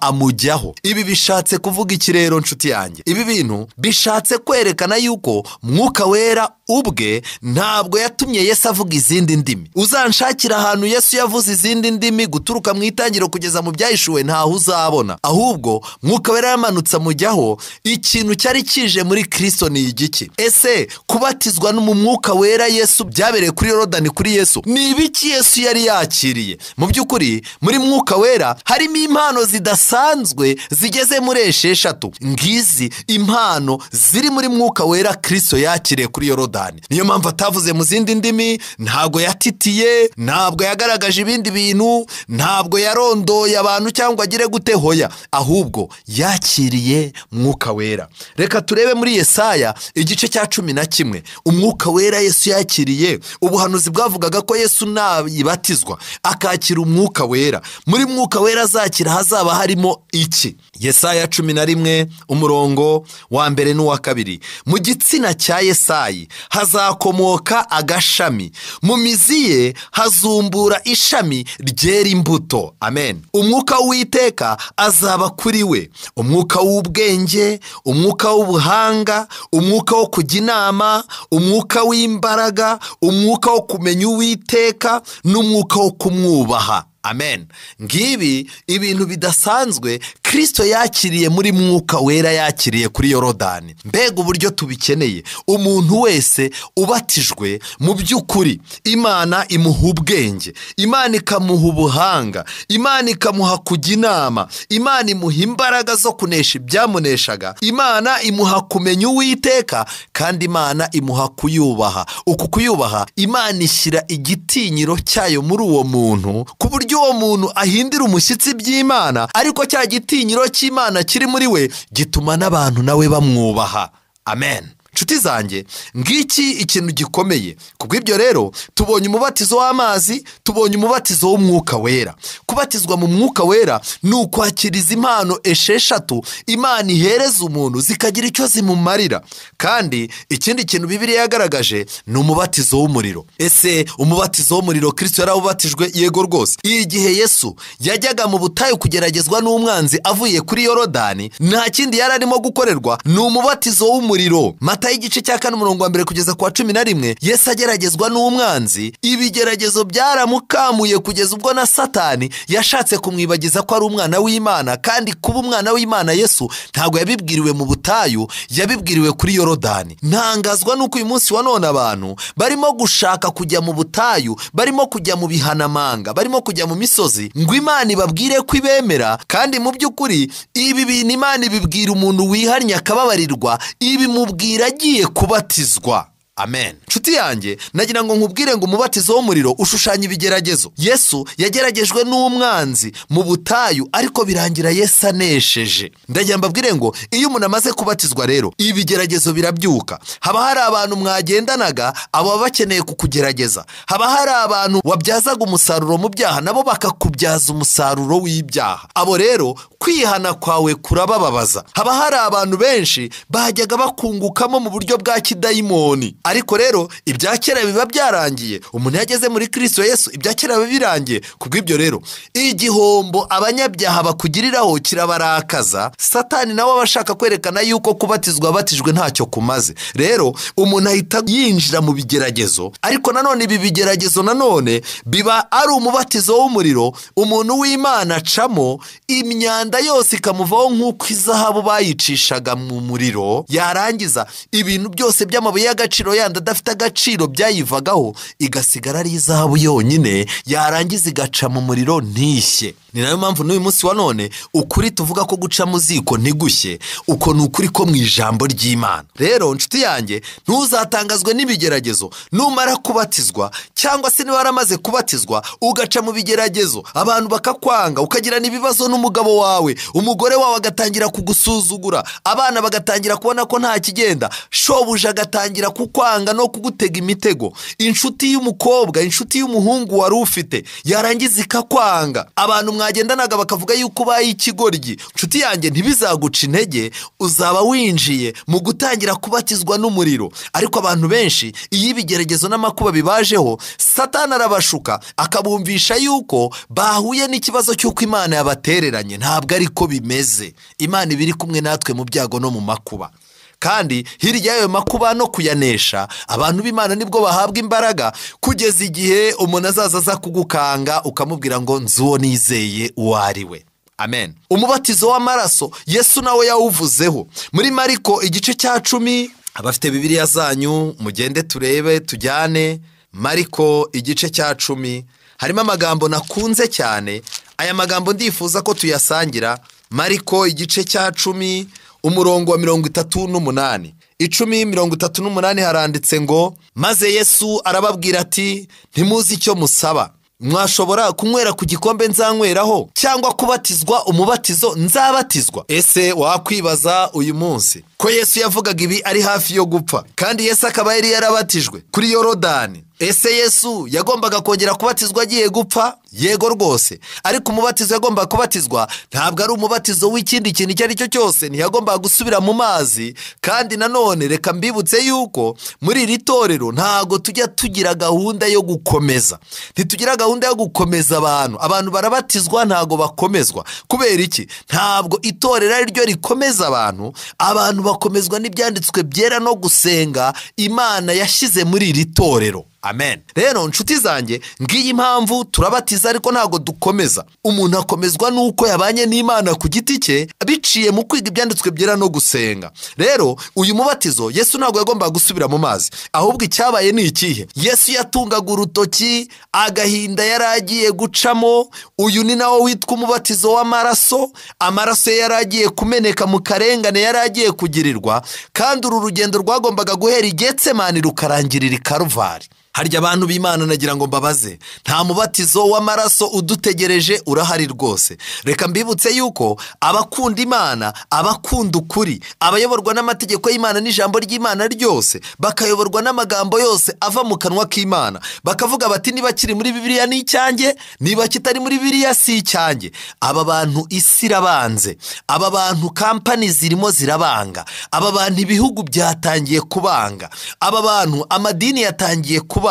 amujyaho. Ibi bishatse kuvuga iki rero nshuti yanjye? Ibi bintu bishatse kwerekana yuko Mwuka Wera ubwe ntabwo yatumye Yesu avuga izindi ndimi. Uzanshakira ahantu Yesu yavuze izindi ndimi guturuka mu itangiriro kugeza mu byahishuwe, ntaho uzabona. Ahubwo Mwuka Wera yamanutse amujyaho. Ikintu cyari kije muri Kristo ni igiki? Ese kubatizwa no mu Mwuka Wera Yesu byabereye kuri Yorodani kuri Yesu, ni ibiki Yesu yari yakiriye? Mu by'ukuri muri Mwuka Wera harimo impano zidasanzwe zigeze muri 6. Ngizi impano ziri muri Mwuka Wera Kristo yakiriye kuri Yorodani. Niyo mpamvu atavuze mu zindi ndimi, ntabwo yatitiye, ntabwo yagaragaje ibindi bintu, ntabwo yarondoye abantu cyangwa agire gute, hoya, ahubwo yakiriye Mwuka Wera. Reka turebe muri Yesaya igice cya 11. Umwuka Wera Yesu yakiriye, ubuhanuzi bwavugaga ko Yesu nayibatizwa akakira Umwuka Wera, muri Mwuka Wera azakira hazaba harimo iki? Yesaya 11 umurongo wa 1 n'uwa 2. Mu gitsina cya Yesayi hazakomoka agashami, mu mizi ye hazumbura ishami ryera imbuto. Amen. Umwuka w'Uwiteka azaba kuri we, umwuka w'ubwenge, umwuka w'ubuhanga, umwuka wo kujya inama, umwuka w'imbaraga, umwuka wo kumenya Uwiteka n'umwuka wo kumwubaha. Amen. Ngibi ibintu bidasanzwe Kristo yakiriye muri Mwuka Wera yakiriye kuri Yorodani. Mbega uburyo tubikeneye. Umuntu wese ubatijwe mu by'ukuri, Imana imuha ubwenge, Imana ikamuha ubuhanga, Imana ikamuha kujya inama, Imana imuha imbaraga zo kunesha ibyamuneshaga, Imana imuha kumenya Uwiteka, kandi Imana imuha kuyubaha. Uku kuyubaha, Imana ishyira igitinyiro cyayo muri uwo muntu, ku buryo uwo muntu ahindira umushyitsi by'Imana, ariko cya gitinyiro cy'Imana kiri muri we gituma n'abantu nawe bamwubaha. Amen. Nshuti zanjye, ngiki ikintu gikomeye. Kubw'ibyo rero tubonye umubatizo w'amazi, tubonye umubatizo w'Umwuka Wera. Kubatizwa mu Mwuka Wera ni ukwakiriza impano 6 Imana ihereza umuntu zikagira icyo zimumarira. Kandi ikindi kintu Bibiliya yagaragaje ni umubatizo w'umuriro. Ese umubatizo w'umuriro Kristo yarawubatijwe? Yego rwose. Igihe Yesu yajyaga mu butayu kugeragezwa n'umwanzi avuye kuri Yorodani, nta kindi yari arimo gukorerwa, ni umubatizo w'umuriro. Matayo igice cya 4 umurongo wa 1 kugeza ku wa 11, Yesu ageragezwa n'umwanzi, ibigeragezo byaramukamuye kugeza ubwo na Satani yashatse kumwibagiza ko ari umwana w'Imana. Kandi kuba umwana w'Imana Yesu ntabwo yabibwiriwe mu butayu, yabibwiriwe kuri Yorodani. Ntangazwa nuko uyu munsi wa none abantu barimo gushaka kujya mu butayu, barimo kujya mu bihanamanga, barimo kujya mu misozi ngo Imana ibabwire ko ibemera, kandi mu by'ukuri ibi bintu Imana ibibwira umuntu wihannye akababarirwa, ibimubwira agiye kubatizwa. Amen. Nshuti yanjye, nagira ngo nkubwire ngo umubatizo w'umuriro ushushanya ibigeragezo. Yesu yageragejwe n'umwanzi mu butayu, ariko birangira Yesu anesheje. Ndagira mbabwire ngo iyo umuntu amaze kubatizwa rero ibigeragezo birabyuka. Haba hari abantu mwagendanaga, abo bakeneye kukugerageza. Haba hari abantu wabyazaga umusaruro mu byaha, nabo bakakubyaza umusaruro w'ibyaha. Abo rero kwihana kwawe kurabababaza. Haba hari abantu benshi bajyaga bakungukamo mu buryo bwa kidayimoni, ariko rero ibya kera biba byarangiye. Umuntu yageze muri Kristo Yesu, ibya kera biba birangiye. Kubw'ibyo rero igihombo abanyabyaha bakugiriraho kirabarakaza. Satani nawe aba ashaka kwerekana yuko kubatizwa batijwe ntacyo kumaze. Rero umuntu ahita yinjira mu bigeragezo, ariko nanone ibi bigeragezo nanone biba ari umubatizo w'umuriro umuntu w'Imana acamo, imyanda yose ikamuvaho nk'uko izahabu bayicishaga mu muriro. Yarangiza ibintu byose by'amabuye y'agaciro yandi adafite agaciro byayivagaho, igasigara ari izahabu yonyine. Yarangiza igaca mu muriro ntishye. Ni nayo mpamvu n'uyu munsi wa none ukuri tuvuga ko guca mu ziko ntigushye, uko ni ukuri ko mu ijambo ry'Imana. Rero nshuti yanjye, ntuzatangazwe n'ibigeragezo numara kubatizwa, cyangwa se niba waramaze kubatizwa ugaca mu bigeragezo, abantu bakakwanga, ukagirana ibibazo n'umugabo wawe, umugore wawe agatangira kugusuzugura, abana bagatangira kubona ko nta kigenda, shobuja agatangira kukwanga no kugutega imitego, inshuti y'umukobwa, inshuti y'umuhungu wari ufite yarangiza ikakwanga, abantu mwagendanaga bakavuga yuko ubaye ikigoryi. Nshuti yanjye, ntibizaguca intege, uzaba winjiye mu gutangira kubatizwa n'umuriro. Ariko abantu benshi iyo ibigeragezo n'amakuba bibajeho, Satani arabashuka akabumvisha yuko bahuye n'ikibazo cy'uko Imana yabatereranye. Ntabwo ariko bimeze. Imana iba iri kumwe natwe mu byago no mu makuba, kandi hirya y'ayo makuba no kuyanesha, abantu b'Imana nibwo bahabwa imbaraga, kugeza igihe umuntu azaza aza kugukanga ukamubwira ngo nzi uwo nizeye uwo ari we. Amen. Umubatizo w'amaraso Yesu nawe yawuvuzeho muri Mariko igice cya 10. Abafite Bibiliya zanyu mugende turebe tujyane. Mariko igice cya 10 harimo amagambo nakunze cyane. Aya magambo ndifuza ko tuyasangira. Mariko igice cya 10 umurongo wa 38. 10:38 haranditse ngo maze Yesu arababwira ati ntimuzi icyo musaba. Mwashobora kunywera ku gikombe nzanyweraho, cyangwa kubatizwa umubatizo nzabatizwa? Ese wakwibaza uyu munsi ko Yesu yavugaga ibi ari hafi yo gupfa, kandi Yesu akaba yari yarabatijwe kuri Yorodani? Ese Yesu yagombaga kongera kubatizwa agiye gupfa? Yego rwose. Ariko umubatizo yagombaga kubatizwa ntabwo ari umubatizo w'ikindi kintu icyo ari cyo cyose, ntiyagombaga gusubira mu mazi. Kandi nanone reka mbibutse yuko muri iri torero ntago tujya tugira gahunda yo gukomeza. Ntitugira gahunda yo gukomeza abantu. Abantu barabatizwa ntago bakomezwa. Kubera iki? Ntabwo itorero ari ryo rikomeza abantu. Abantu bakomezwa n'ibyanditswe byera no gusenga Imana yashyize muri iri torero. Amen. Rero nshuti zanjye, ngiyi impamvu turabatiza ariko ntago dukomeza. Umuntu akomezwa nuko yabanye n'Imana ku giti cye biciye mu kwiga ibyanditswe byera no gusenga. Rero uyu mubatizo Yesu ntago yagombaga gusubira mu mazi, ahubwo icyabaye ni ikihe? Yesu yatungaga urutoki agahinda yaragiye gucamo. Uyu ni nawo witwa umubatizo w'amaraso. Amaraso yaragiye kumeneka mu karengane yaragiye kugirirwa, kandi uru rugendo rwagombaga guhera i Getsemani rukarangirira i Karuvari. Harya abantu b'Imana nagira ngo mbabaze, nta mubatizo w'amaraso udutegereje urahari rwose. Reka mbibutse yuko abakunda Imana, abakunda ukuri, abayoborwa n'amategeko y'Imana n'ijambo ry'Imana ryose, bakayoborwa n'amagambo yose ava mu kanwa k'Imana, bakavuga bati niba kiri muri Bibiliya ni icyanjye, niba kitari muri Bibiliya si icyanjye. Aba bantu isi irabanze, aba bantu kampani zirimo zirabanga, aba bantu ibihugu byatangiye kubanga, aba bantu amadini yatangiye kubanga,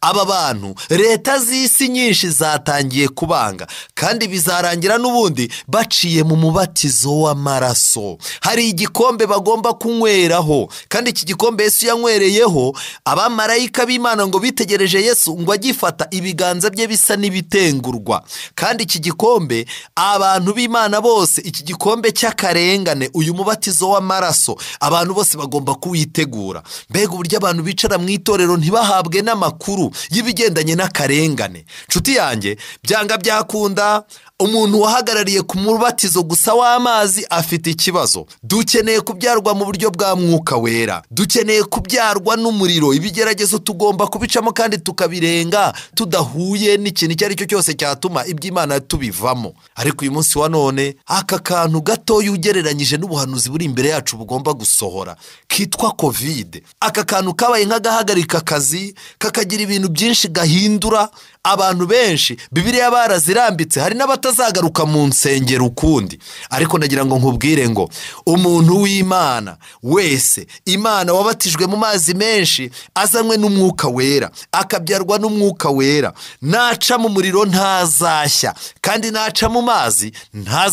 aba bantu leta z'isi nyinshi zatangiye kubanga, kandi bizarangira n'ubundi baciye mu mubatizo w'amaraso. Hari igikombe bagomba kunyweraho, kandi iki gikombe Yesu yanywereyeho, abamarayika b'Imana ngo bitegereje Yesu ngo agifata ibiganza bye bisa n'ibitengurwa. Kandi iki gikombe abantu b'Imana bose, iki gikombe cy'akarengane, uyu mubatizo w'amaraso, abantu bose bagomba kuwitegura. Mbega uburyo abantu bicara mu itorero ntibahabwe n'amakuru y'ibigendanye n'akarengane. Nshuti yanjye, byanga byakunda umuntu wahagarariye ku mubatizo gusa w'amazi afite ikibazo. Dukeneye kubyarwa mu buryo bwa mwuka wera, dukeneye kubyarwa n'umuriro. Ibigeragezo tugomba kubicamo kandi tukabirenga tudahuye n'ikintu icyo ari cyo cyose cyatuma iby'Imana tubivamo. Ariko uyu munsi wa none aka kantu gatoya ugereranyije n'ubuhanuzi buri imbere yacu bugomba gusohora kitwa Covid, aka kantu kabaye nk'agahagarika akazi, kakagira ibintu byinshi gahindura abantu benshi. Bibiliya barazirambitse, hari n'abatazagaruka mu nsengero ukundi. Ariko ndagira ngo nkubwire ngo umuntu w'Imana wese, Imana wabatijwe mu mazi menshi azanywe n'umwuka wera, akabyarwa n'umwuka wera, naca mu muriro ntazashya, kandi naca mu mazi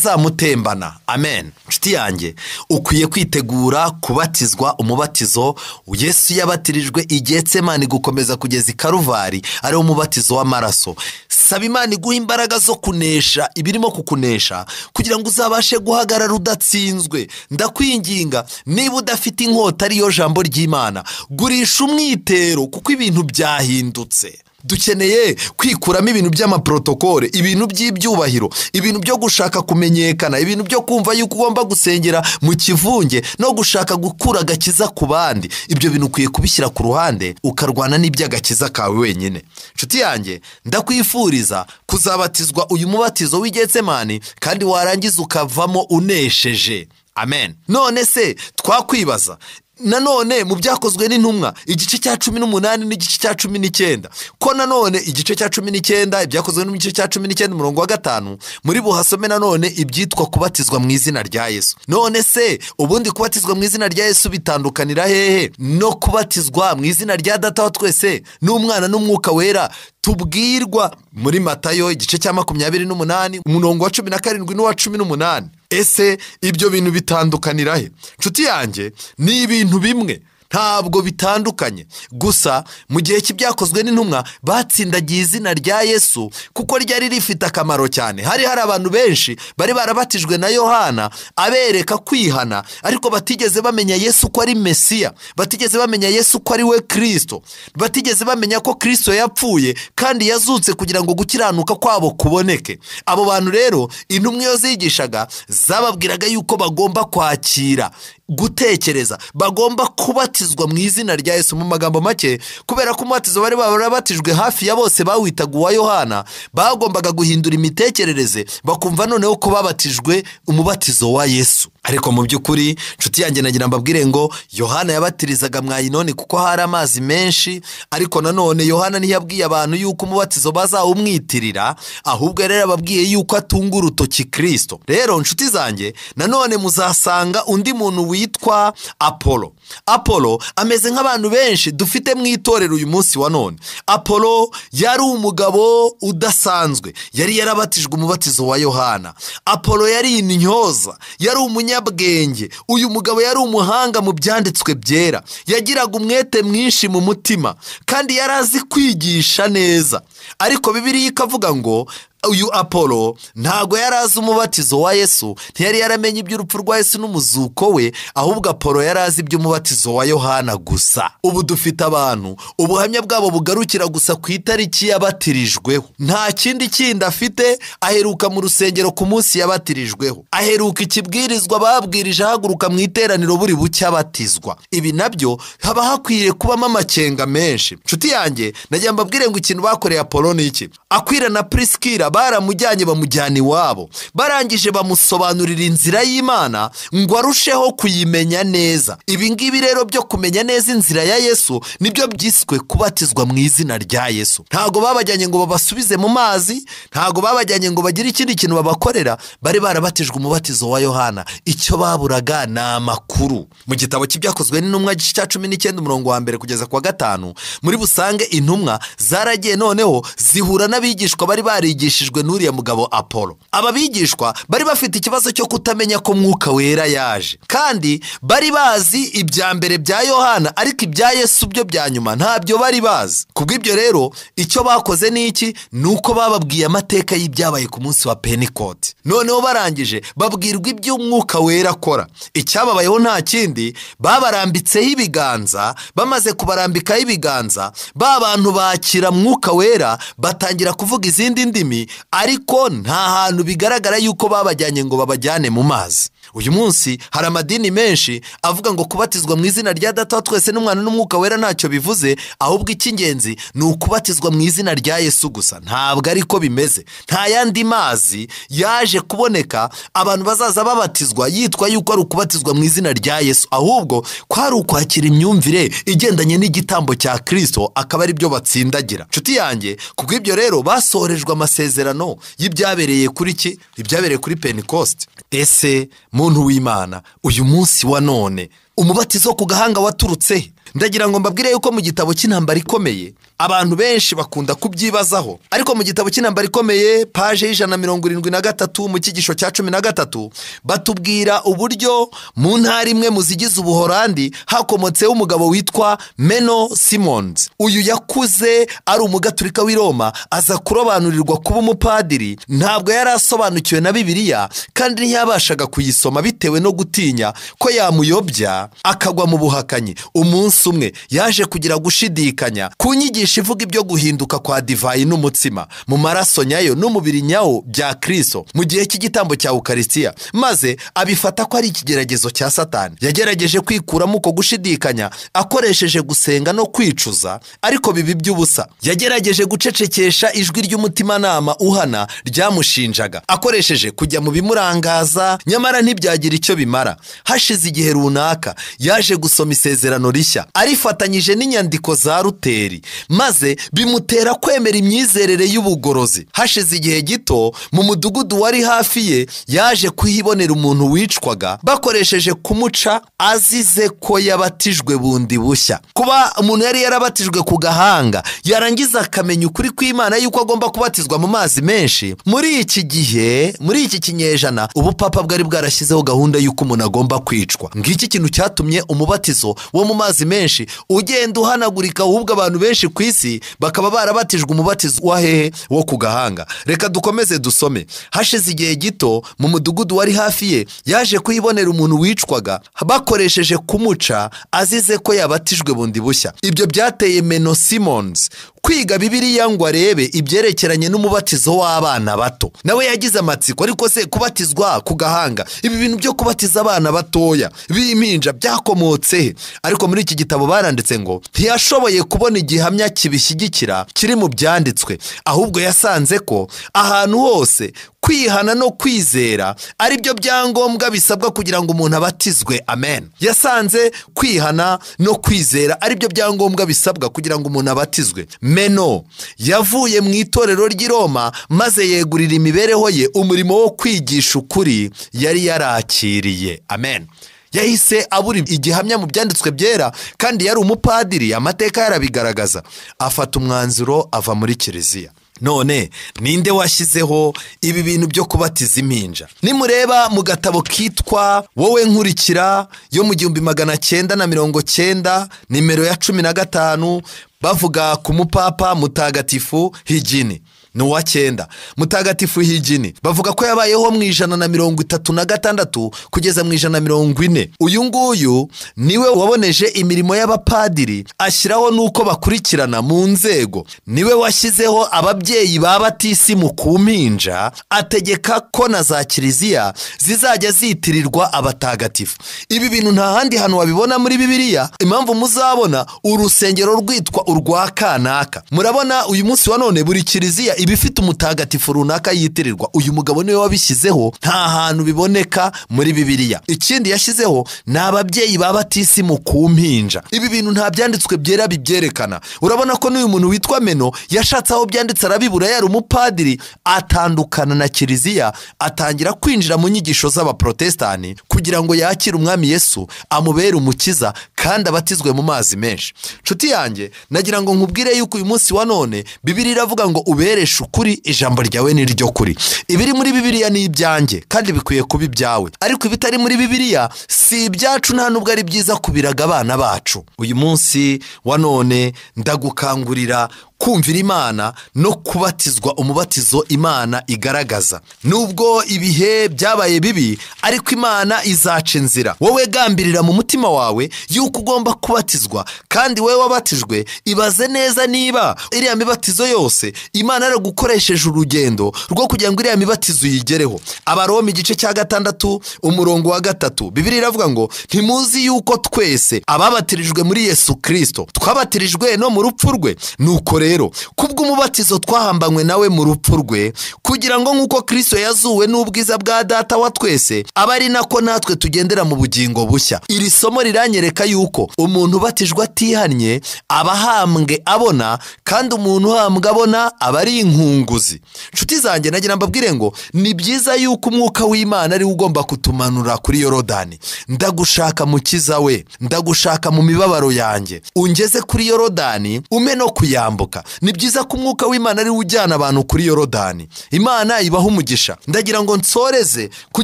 ntazamutembana. Amen. Nshuti yanjye, ukwiye kwitegura kubatizwa umubatizo Yesu yabatirijwe i Getsemani gukomeza kugeza i Karuvari, ari umubatizo w'amaraso. Saba Imana iguha imbaraga zo kunesha ibirimo kukunesha kugira ngo uzabashe guhagarara udatsinzwe. Ndakwinginga, niba udafite inkota ariyo jambo ry'Imana, gurisha umwitero kuko ibintu byahindutse. Dukeneye kwikuramo ibintu by'amaprotokole, ibintu by'ibyubahiro, ibintu byo gushaka kumenyekana, ibintu byo kumva yuko ugomba gusengera mu kivunge no gushaka gukura agakiza ku bandi. Ibyo bintu ukwiye kubishyira ku ruhande ukarwana n'iby'agakiza kawe wenyine. Nshuti yanjye, ndakwifuriza kuzabatizwa uyu mubatizo w'i Getsemani kandi warangiza ukavamo unesheje. Amen. None se twakwibaza nanone mu byakozwe n'intumwa igice cya 18 n'igice cya 19, ko nanone igice cya 19 ibyakozwe n'igice cya 19 umurongo wa 5 muri buhasome nanone ibyitwa kubatizwa mu izina rya Yesu. None se ubundi kubatizwa mu izina rya Yesu bitandukanira hehe no kubatizwa mu izina rya Data wa twese n'Umwana n'Umwuka Wera tubwirwa muri Matayo igice cya 28 umurongo wa 17 n'uwa 18? Ese ibyo bintu bitandukanira he? Nshuti yanjye, ni ibintu bimwe, ntabwo bitandukanye. Gusa mu gihe cy'ibyakozwe n'intumwa batsindagiye izina rya Yesu kuko ryari rifite akamaro cyane. Hari abantu benshi bari barabatijwe na Yohana abereka kwihana, ariko batigeze bamenya Yesu ko ari Mesiya, batigeze bamenya Yesu ko ari we Kristo, batigeze bamenya ko Kristo yapfuye kandi yazutse kugira ngo gukiranuka kwabo kuboneke. Abo bantu rero intumwa iyo zigishaga zababwiraga yuko bagomba kwakira gutekereza, bagomba kubatizwa mu izina rya Yesu. Mu magambo make, kubera ko umubatizo bari barabatijwe hafi ya bose bawitaga uwa Yohana, bagombaga guhindura imitekerereze bakumva noneho ko babatijwe umubatizo wa Yesu. Ariko mu by'ukuri nshuti yanjye, nagira mbabwire ngo Yohana yabatirizaga mwayinoni kuko hari amazi menshi, ariko nanone Yohana ntiyabwiye abantu yuko umubatizo bazawumwitirira, ahubwo rero ababwiye yuko atunga urutoki Kristo. Rero nshuti zanjye, nanone muzasanga undi muntu witwa Apollo. Apollo ameze nk'abantu benshi dufite mu itorero uyu munsi wa none. Apollo yari umugabo udasanzwe, yari yarabatijwe umubatizo wa Yohana. Apollo yari intyoza, yari umunyabwenge. Uyu mugabo yari umuhanga mu byanditswe byera, yagiraga umwete mwinshi mu mutima kandi yari azi kwigisha neza. Ariko Bibiliya ikavuga ngo uyu Apollo ntago yari azi umubatizo wa Yesu, ntiyari yaramenye iby'urupfu rwa Yesu n'umuzuko we, ahubwo Apollo yari azi iby'umubatizo wa Yohana gusa. Ubu dufite abantu ubuhamya bwabo bugarukira gusa ku itariki yabatirijweho, nta kindi kindi afite. Aheruka mu rusengero ku munsi yabatirijweho, aheruka ikibwirizwa babwirije ahaguruka mu iteraniro buri bucya abatizwa. Ibi nabyo haba hakwiriye kubamo amakenga menshi. Nshuti yanjye, nagira mbabwire ngo ikintu bakoreye Apollo ni iki? Akwira na Priskila baramujyanye bamujyana iwabo, barangije bamusobanurira inzira y'Imana ngo arusheho kuyimenya neza. Ibi ngibi rero byo kumenya neza inzira ya Yesu nibyo byiswe kubatizwa mu izina rya Yesu. Ntago babajyanye ngo babasubize mu mazi, ntago babajyanye ngo bagire ikindi kintu babakorera, bari barabatijwe umubatizo wa Yohana. Icyo baburaga ni amakuru. Mu gitabo cy'ibyakozwe n'intumwa igice cya 19 umurongo wa 1 kugeza ku wa 5, muri busange intumwa zaragiye noneho zihura n'abigishwa bari barigishije bigishijwe n'uriya mugabo Apollo. Aba bigishwa bari bafite ikibazo cyo kutamenya ko Mwuka Wera yaje, kandi bari bazi ibya mbere bya Yohana, ariko ibya Yesu byo bya nyuma ntabyo bari bazi. Kubw'ibyo rero icyo bakoze ni iki? Ni uko bababwiye amateka y'ibyabaye ku munsi wa Pentekote. Noneho barangije babwirwa iby'Umwuka Wera akora. Icyababayeho nta kindi, babarambitseho ibiganza. Bamaze kubarambikaho ibiganza, ba bantu bakira Mwuka Wera, batangira kuvuga izindi ndimi, ariko nta hantu bigaragara yuko babajyanye ngo babajyane mu mazi. Uyu munsi hari amadini menshi avuga ngo kubatizwa mu izina rya Data wa twese n'Umwana n'Umwuka Wera ntacyo bivuze, ahubwo icy'ingenzi ni ukubatizwa mu izina rya Yesu gusa. Ntabwo ariko bimeze. Nta yandi mazi yaje kuboneka abantu bazaza babatizwa yitwa yuko ari ukubatizwa mu izina rya Yesu, ahubwo kwari ukwakira imyumvire igendanye n'igitambo cya Kristo, akaba ari byo batsindagira. Nshuti yanjye, kubw'ibyo rero basohorejwe amasezerano y'ibyabereye kuri ki? Ibyabereye kuri Pentekoste. Ese muntu w'Imana, uyu munsi wa none umubatizo ku gahanga waturutse? Ndagira ngo mbabwire yuko mu gitabo cy'intambara ikomeye abantu benshi bakunda kubyibazaho, ariko mu gitabo cy'intambara ikomeye paje 173 mu cyigisho cya 13 batubwira uburyo mu ntara imwe mu zigize Ubuholandi hakomotseho umugabo witwa Menno Simons. Uyu yakuze ari umugaturika w'i Roma, aza kurobanurirwa kuba umupadiri. Ntabwo yari asobanukiwe na Bibiliya kandi ntiyabashaga kuyisoma bitewe no gutinya ko yamuyobya akagwa mu buhakanyi. Umunsi umwe yaje kugira gushidikanya ku nyigisho ivuga ibyo guhinduka kwa divayi n'umutsima mu maraso nyayo n'umubiri nyawo bya Kristo mu gihe cy'igitambo cya Ukaristiya, maze abifata ko ari ikigeragezo cya Satani. Yagerageje kwikuramo uko gushidikanya akoresheje gusenga no kwicuza, ariko bibi by'ubusa. Yagerageje gucecekesha ijwi ry'umutimanama uhana ryamushinjaga akoresheje kujya mu bimurangaza, nyamara ntibyagira icyo bimara. Hashize igihe runaka yaje gusoma isezerano rishya arifatanyije n'inyandiko za Luteri, maze bimutera kwemera imyizerere y'ubugorozi. Hashize igihe gito mu mudugudu wari hafi ye yaje kuhibonera umuntu wicwaga bakoresheje kumuca azize ko yabatijwe bundi bushya. Kuba umuntu yari yarabatijwe ku gahanga yarangiza akamenya ukuri kw'Imana yuko agomba kubatizwa mu mazi menshi, muri iki gihe, muri iki kinyejana, ubupapa bwari bwarashyizeho gahunda yuko umuntu agomba kwicwa. Ngiki kintu cyatumye umubatizo wo mu mazi menshi ugenda uhanagurika, ahubwo abantu benshi ku isi bakaba barabatijwe umubatizo wa hehe? Wo ku gahanga. Reka dukomeze dusome. Hashize igihe gito mu mudugudu wari hafi ye yaje kuhibonera umuntu wicwaga bakoresheje kumuca azize ko yabatijwe bundi bushya. Ibyo byateye Menno Simons kwiga Bibiliya ngo arebe ibyerekeranye n'umubatizo w'abana bato. Nawe yagize amatsiko, ariko se kubatizwa ku gahanga, ibi bintu byo kubatiza abana batoya b'impinja byakomotse he? Ariko muri iki gitabo baranditse ngo ntiyashoboye kubona igihamya kibishyigikira kiri mu byanditswe, ahubwo yasanze ko ahantu hose kwihana no kwizera ari byo byangombwa bisabwa kugira ngo umuntu abatizwe. Amen. Yasanze kwihana no kwizera ari byo byangombwa bisabwa kugira ngo umuntu abatizwe. Menno yavuye mu itorero ry'i Roma maze yegurira imibereho ye umurimo wo kwigisha ukuri yari yarakiriye. Amen. Yahise abura igihamya mu byanditswe byera, kandi yari umupadiri, amateka yarabigaragaza. Afata umwanzuro ava muri kiliziya. None ninde washyizeho ibi bintu byo kubatiza impinja? Nimureba mu gatabo kitwa Wowe Nkurikira yo mu 1990 nimero ya 15, bavuga ku mupapa mutagatifu Higini. Ni uwa 9. Mutagatifu Higini bavuga ko yabayeho mu 136 kugeza mu 140. Uyu nguyu niwe waboneje imirimo y'abapadiri, ashyiraho nuko bakurikirana mu nzego. Niwe washyizeho ababyeyi ba batisimu ku mpinja, ategeka ko na za kiliziya zizajya zitirirwa abatagatifu. Ibi bintu nta handi hantu wabibona muri Bibiliya. Impamvu muzabona urusengero rwitwa urwa kanaka, murabona uyu munsi wa none buri kiliziya ibifite umutagatifu runaka yitirirwa. Uyu mugabo niwe wabishyizeho, nta hantu biboneka muri Bibiliya. Ikindi yashyizeho ni ababyeyi ba batisimu ku mpinja. Ibi bintu nta byanditswe byera bibyerekana. Urabona ko n'uyu muntu witwa Menno yashatse aho byanditse arabibura, yari umupadiri, atandukana na kiliziya, atangira kwinjira mu nyigisho z'abaprotestani. kugira ngo yakire umwami Yesu amubere umukiza kandi abatizwe mu mazi menshi. Nshuti yanjye, nagira ngo nkubwire yuko uyu munsi wa none Bibiliya iravuga ngo ubereshe ukuri, ijambo ryawe ni ryo kuri. Ibiri muri Bibiliya ni ibyanjye kandi bikwiye kuba ibyawe, ariko ibitari muri Bibiliya si ibyacu, nta nubwo ari byiza kubiraga abana bacu. Uyu munsi wa none ndagukangurira kumvira Imana no kubatizwa umubatizo Imana igaragaza. Nubwo ibihe byabaye bibi, ariko Imana izaca inzira. Wowe gambirira mu mutima wawe yuko ugomba kubatizwa, kandi wowe wabatijwe ibaze neza niba iriya mibatizo yose Imana yaragukoresheje urugendo rwo kugira ngo iriya mibatizo uyigereho. Abaroma igice cya 6 umurongo wa 3, Bibiliya iravuga ngo ntimuzi yuko twese ababatirijwe muri Yesu Kristo twabatirijwe no mu rupfu rwe? Nuko rero kubw'umubatizo twahambanywe nawe mu rupfu rwe, kugira ngo nk'uko Kristo yazuwe n'ubwiza bwa Data wa twese, abe ari nako natwe tugendera mu bugingo bushya. Iri somo riranyereka yuko umuntu ubatijwe atihannye aba ahambwe abona, kandi umuntu uhambwe abona aba ari inkunguzi. Nshuti zanjye, nagira mbabwire ngo ni byiza yuko umwuka w'Imana ari ugomba kutumanura kuri Yorodani. Ndagushaka mukiza we, ndagushaka mu mibabaro yanjye, ungeze kuri Yorodani ume no kuyambuka. Ni byiza ko umwuka w'Imana ari ujyana abantu kuri Yorodani. Imana ibaha umugisha. Ndagira ngo nsoreze ku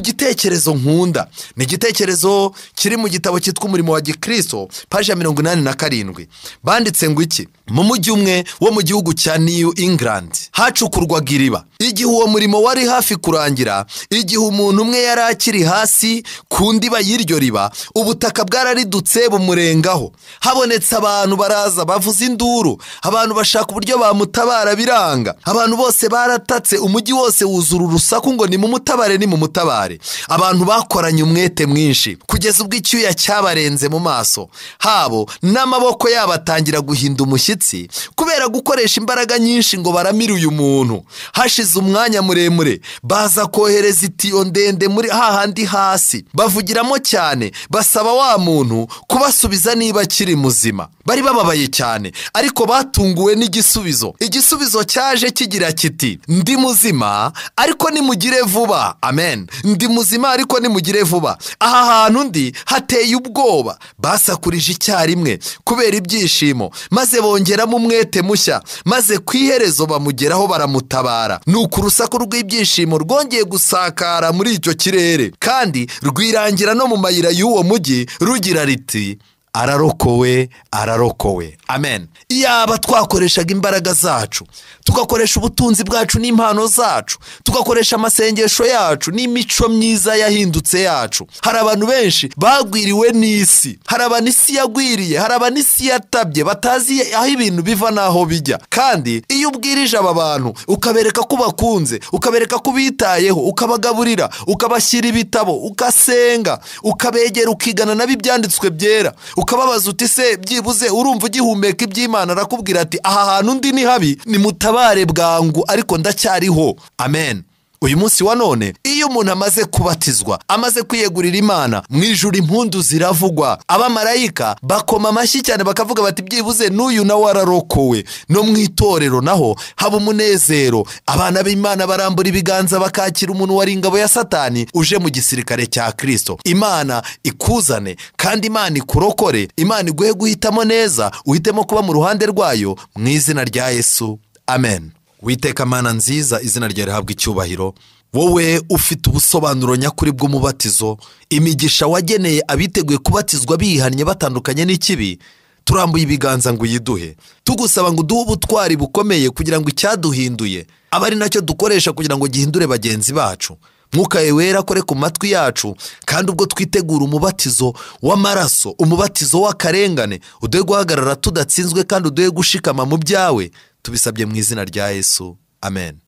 gitekerezo nkunda. Ni igitekerezo kiri mu gitabo cyitwa Umurimo wa Gikristo, paji ya 87. Banditse ngo iki: mu mujyi umwe wo mu gihugu cya New England hacukurwaga iriba. Igihe uwo murimo wari hafi kurangira, igihe umuntu umwe yari akiri hasi ku ndiba y'iryo riba, ubutaka bwararidutse bumurengaho. Habonetse abantu baraza bavuza induru, abantu bashaka uburyo bamutabara biranga. Abantu bose baratatse, umujyi wose wuzura urusaku ngo nimumutabare, nimumutabare. Abantu bakoranye umwete mwinshi kugeza ubwo icyuya cyabarenze mu maso habo n'amaboko yabo atangira guhinda umushyitsi kubera gukoresha imbaraga nyinshi ngo baramire uyu muntu. Hashize umwanya muremure baza kohereza itiyo ndende muri hahandi hasi, bavugiramo cyane basaba wa muntu kubasubiza niba akiri muzima. Bari bababaye cyane, ariko batunguwe n'igisubizo. Igisubizo cyaje kigira kiti: ndi muzima ariko nimugire vuba. Amen. Ndi muzima ariko nimugire vuba. Aha hantu ndi hateye ubwoba. Basakurije icyarimwe kubera ibyishimo, maze bongeramo umwete mushya, maze ku iherezo bamugeraho baramutabara. Nuko urusaku rw'ibyishimo rwongeye gusakara muri icyo kirere, kandi rwirangira no mu mayira y'uwo mujyi rugira riti: ararokowe, ararokowe. Amen. Iyaba twakoreshaga imbaraga zacu, tugakoresha ubutunzi bwacu n'impano zacu, tugakoresha amasengesho yacu n'imico myiza yahindutse yacu. Hari abantu benshi bagwiriwe n'isi, hari abantu isi yagwiriye, hari abantu isi yatabye, batazi aho ibintu biva n'aho bijya. Kandi iyo ubwirije aba bantu, ukabereka ko bakunze, ukabereka ko bitayeho, ukabagaburira, ukabashyira ibitabo, ugasenga, ukabegera, ukigana nabo ibyanditswe byera, ukababaza uti se byibuze urumva ugihumeka iby'Imana, arakubwira ati aha hantu ndi ni habi, nimutabare bwangu, ariko ndacyariho. Amen. Uyu munsi wa none iyo umuntu amaze kubatizwa, amaze kwiyegurira Imana, mu ijuru impundu ziravugwa, abamarayika bakoma amashyi cyane bakavuga bati byibuze n'uyu nawe ararokowe. No mu itorero naho haba umunezero, abana b'Imana barambura ibiganza bakakira umuntu wari ingabo ya Satani uje mu gisirikare cya Kristo. Imana ikuzane kandi Imana ikurokore, Imana iguhe guhitamo neza, uhitemo kuba mu ruhande rwayo, mu izina rya Yesu. Amen. Witeka Mana nziza, izina ryawe rihabwe icyubahiro. Wowe ufite ubusobanuro nyakuri bw'umubatizo, imigisha wageneye abiteguye kubatizwa bihannye batandukanye n'ikibi, turambuye ibiganza ngo uyiduhe. Tugusaba ngo uduhe ubutwari bukomeye kugira ngo icyaduhinduye abe ari nacyo dukoresha kugira ngo gihindure bagenzi bacu. Mwuka wera akore ku matwi yacu, kandi ubwo twitegura umubatizo w'amaraso, umubatizo w'akarengane, uduhe guhagarara tudatsinzwe kandi uduhe gushikama mu byawe. Tubisabye mu izina rya Yesu. Amen.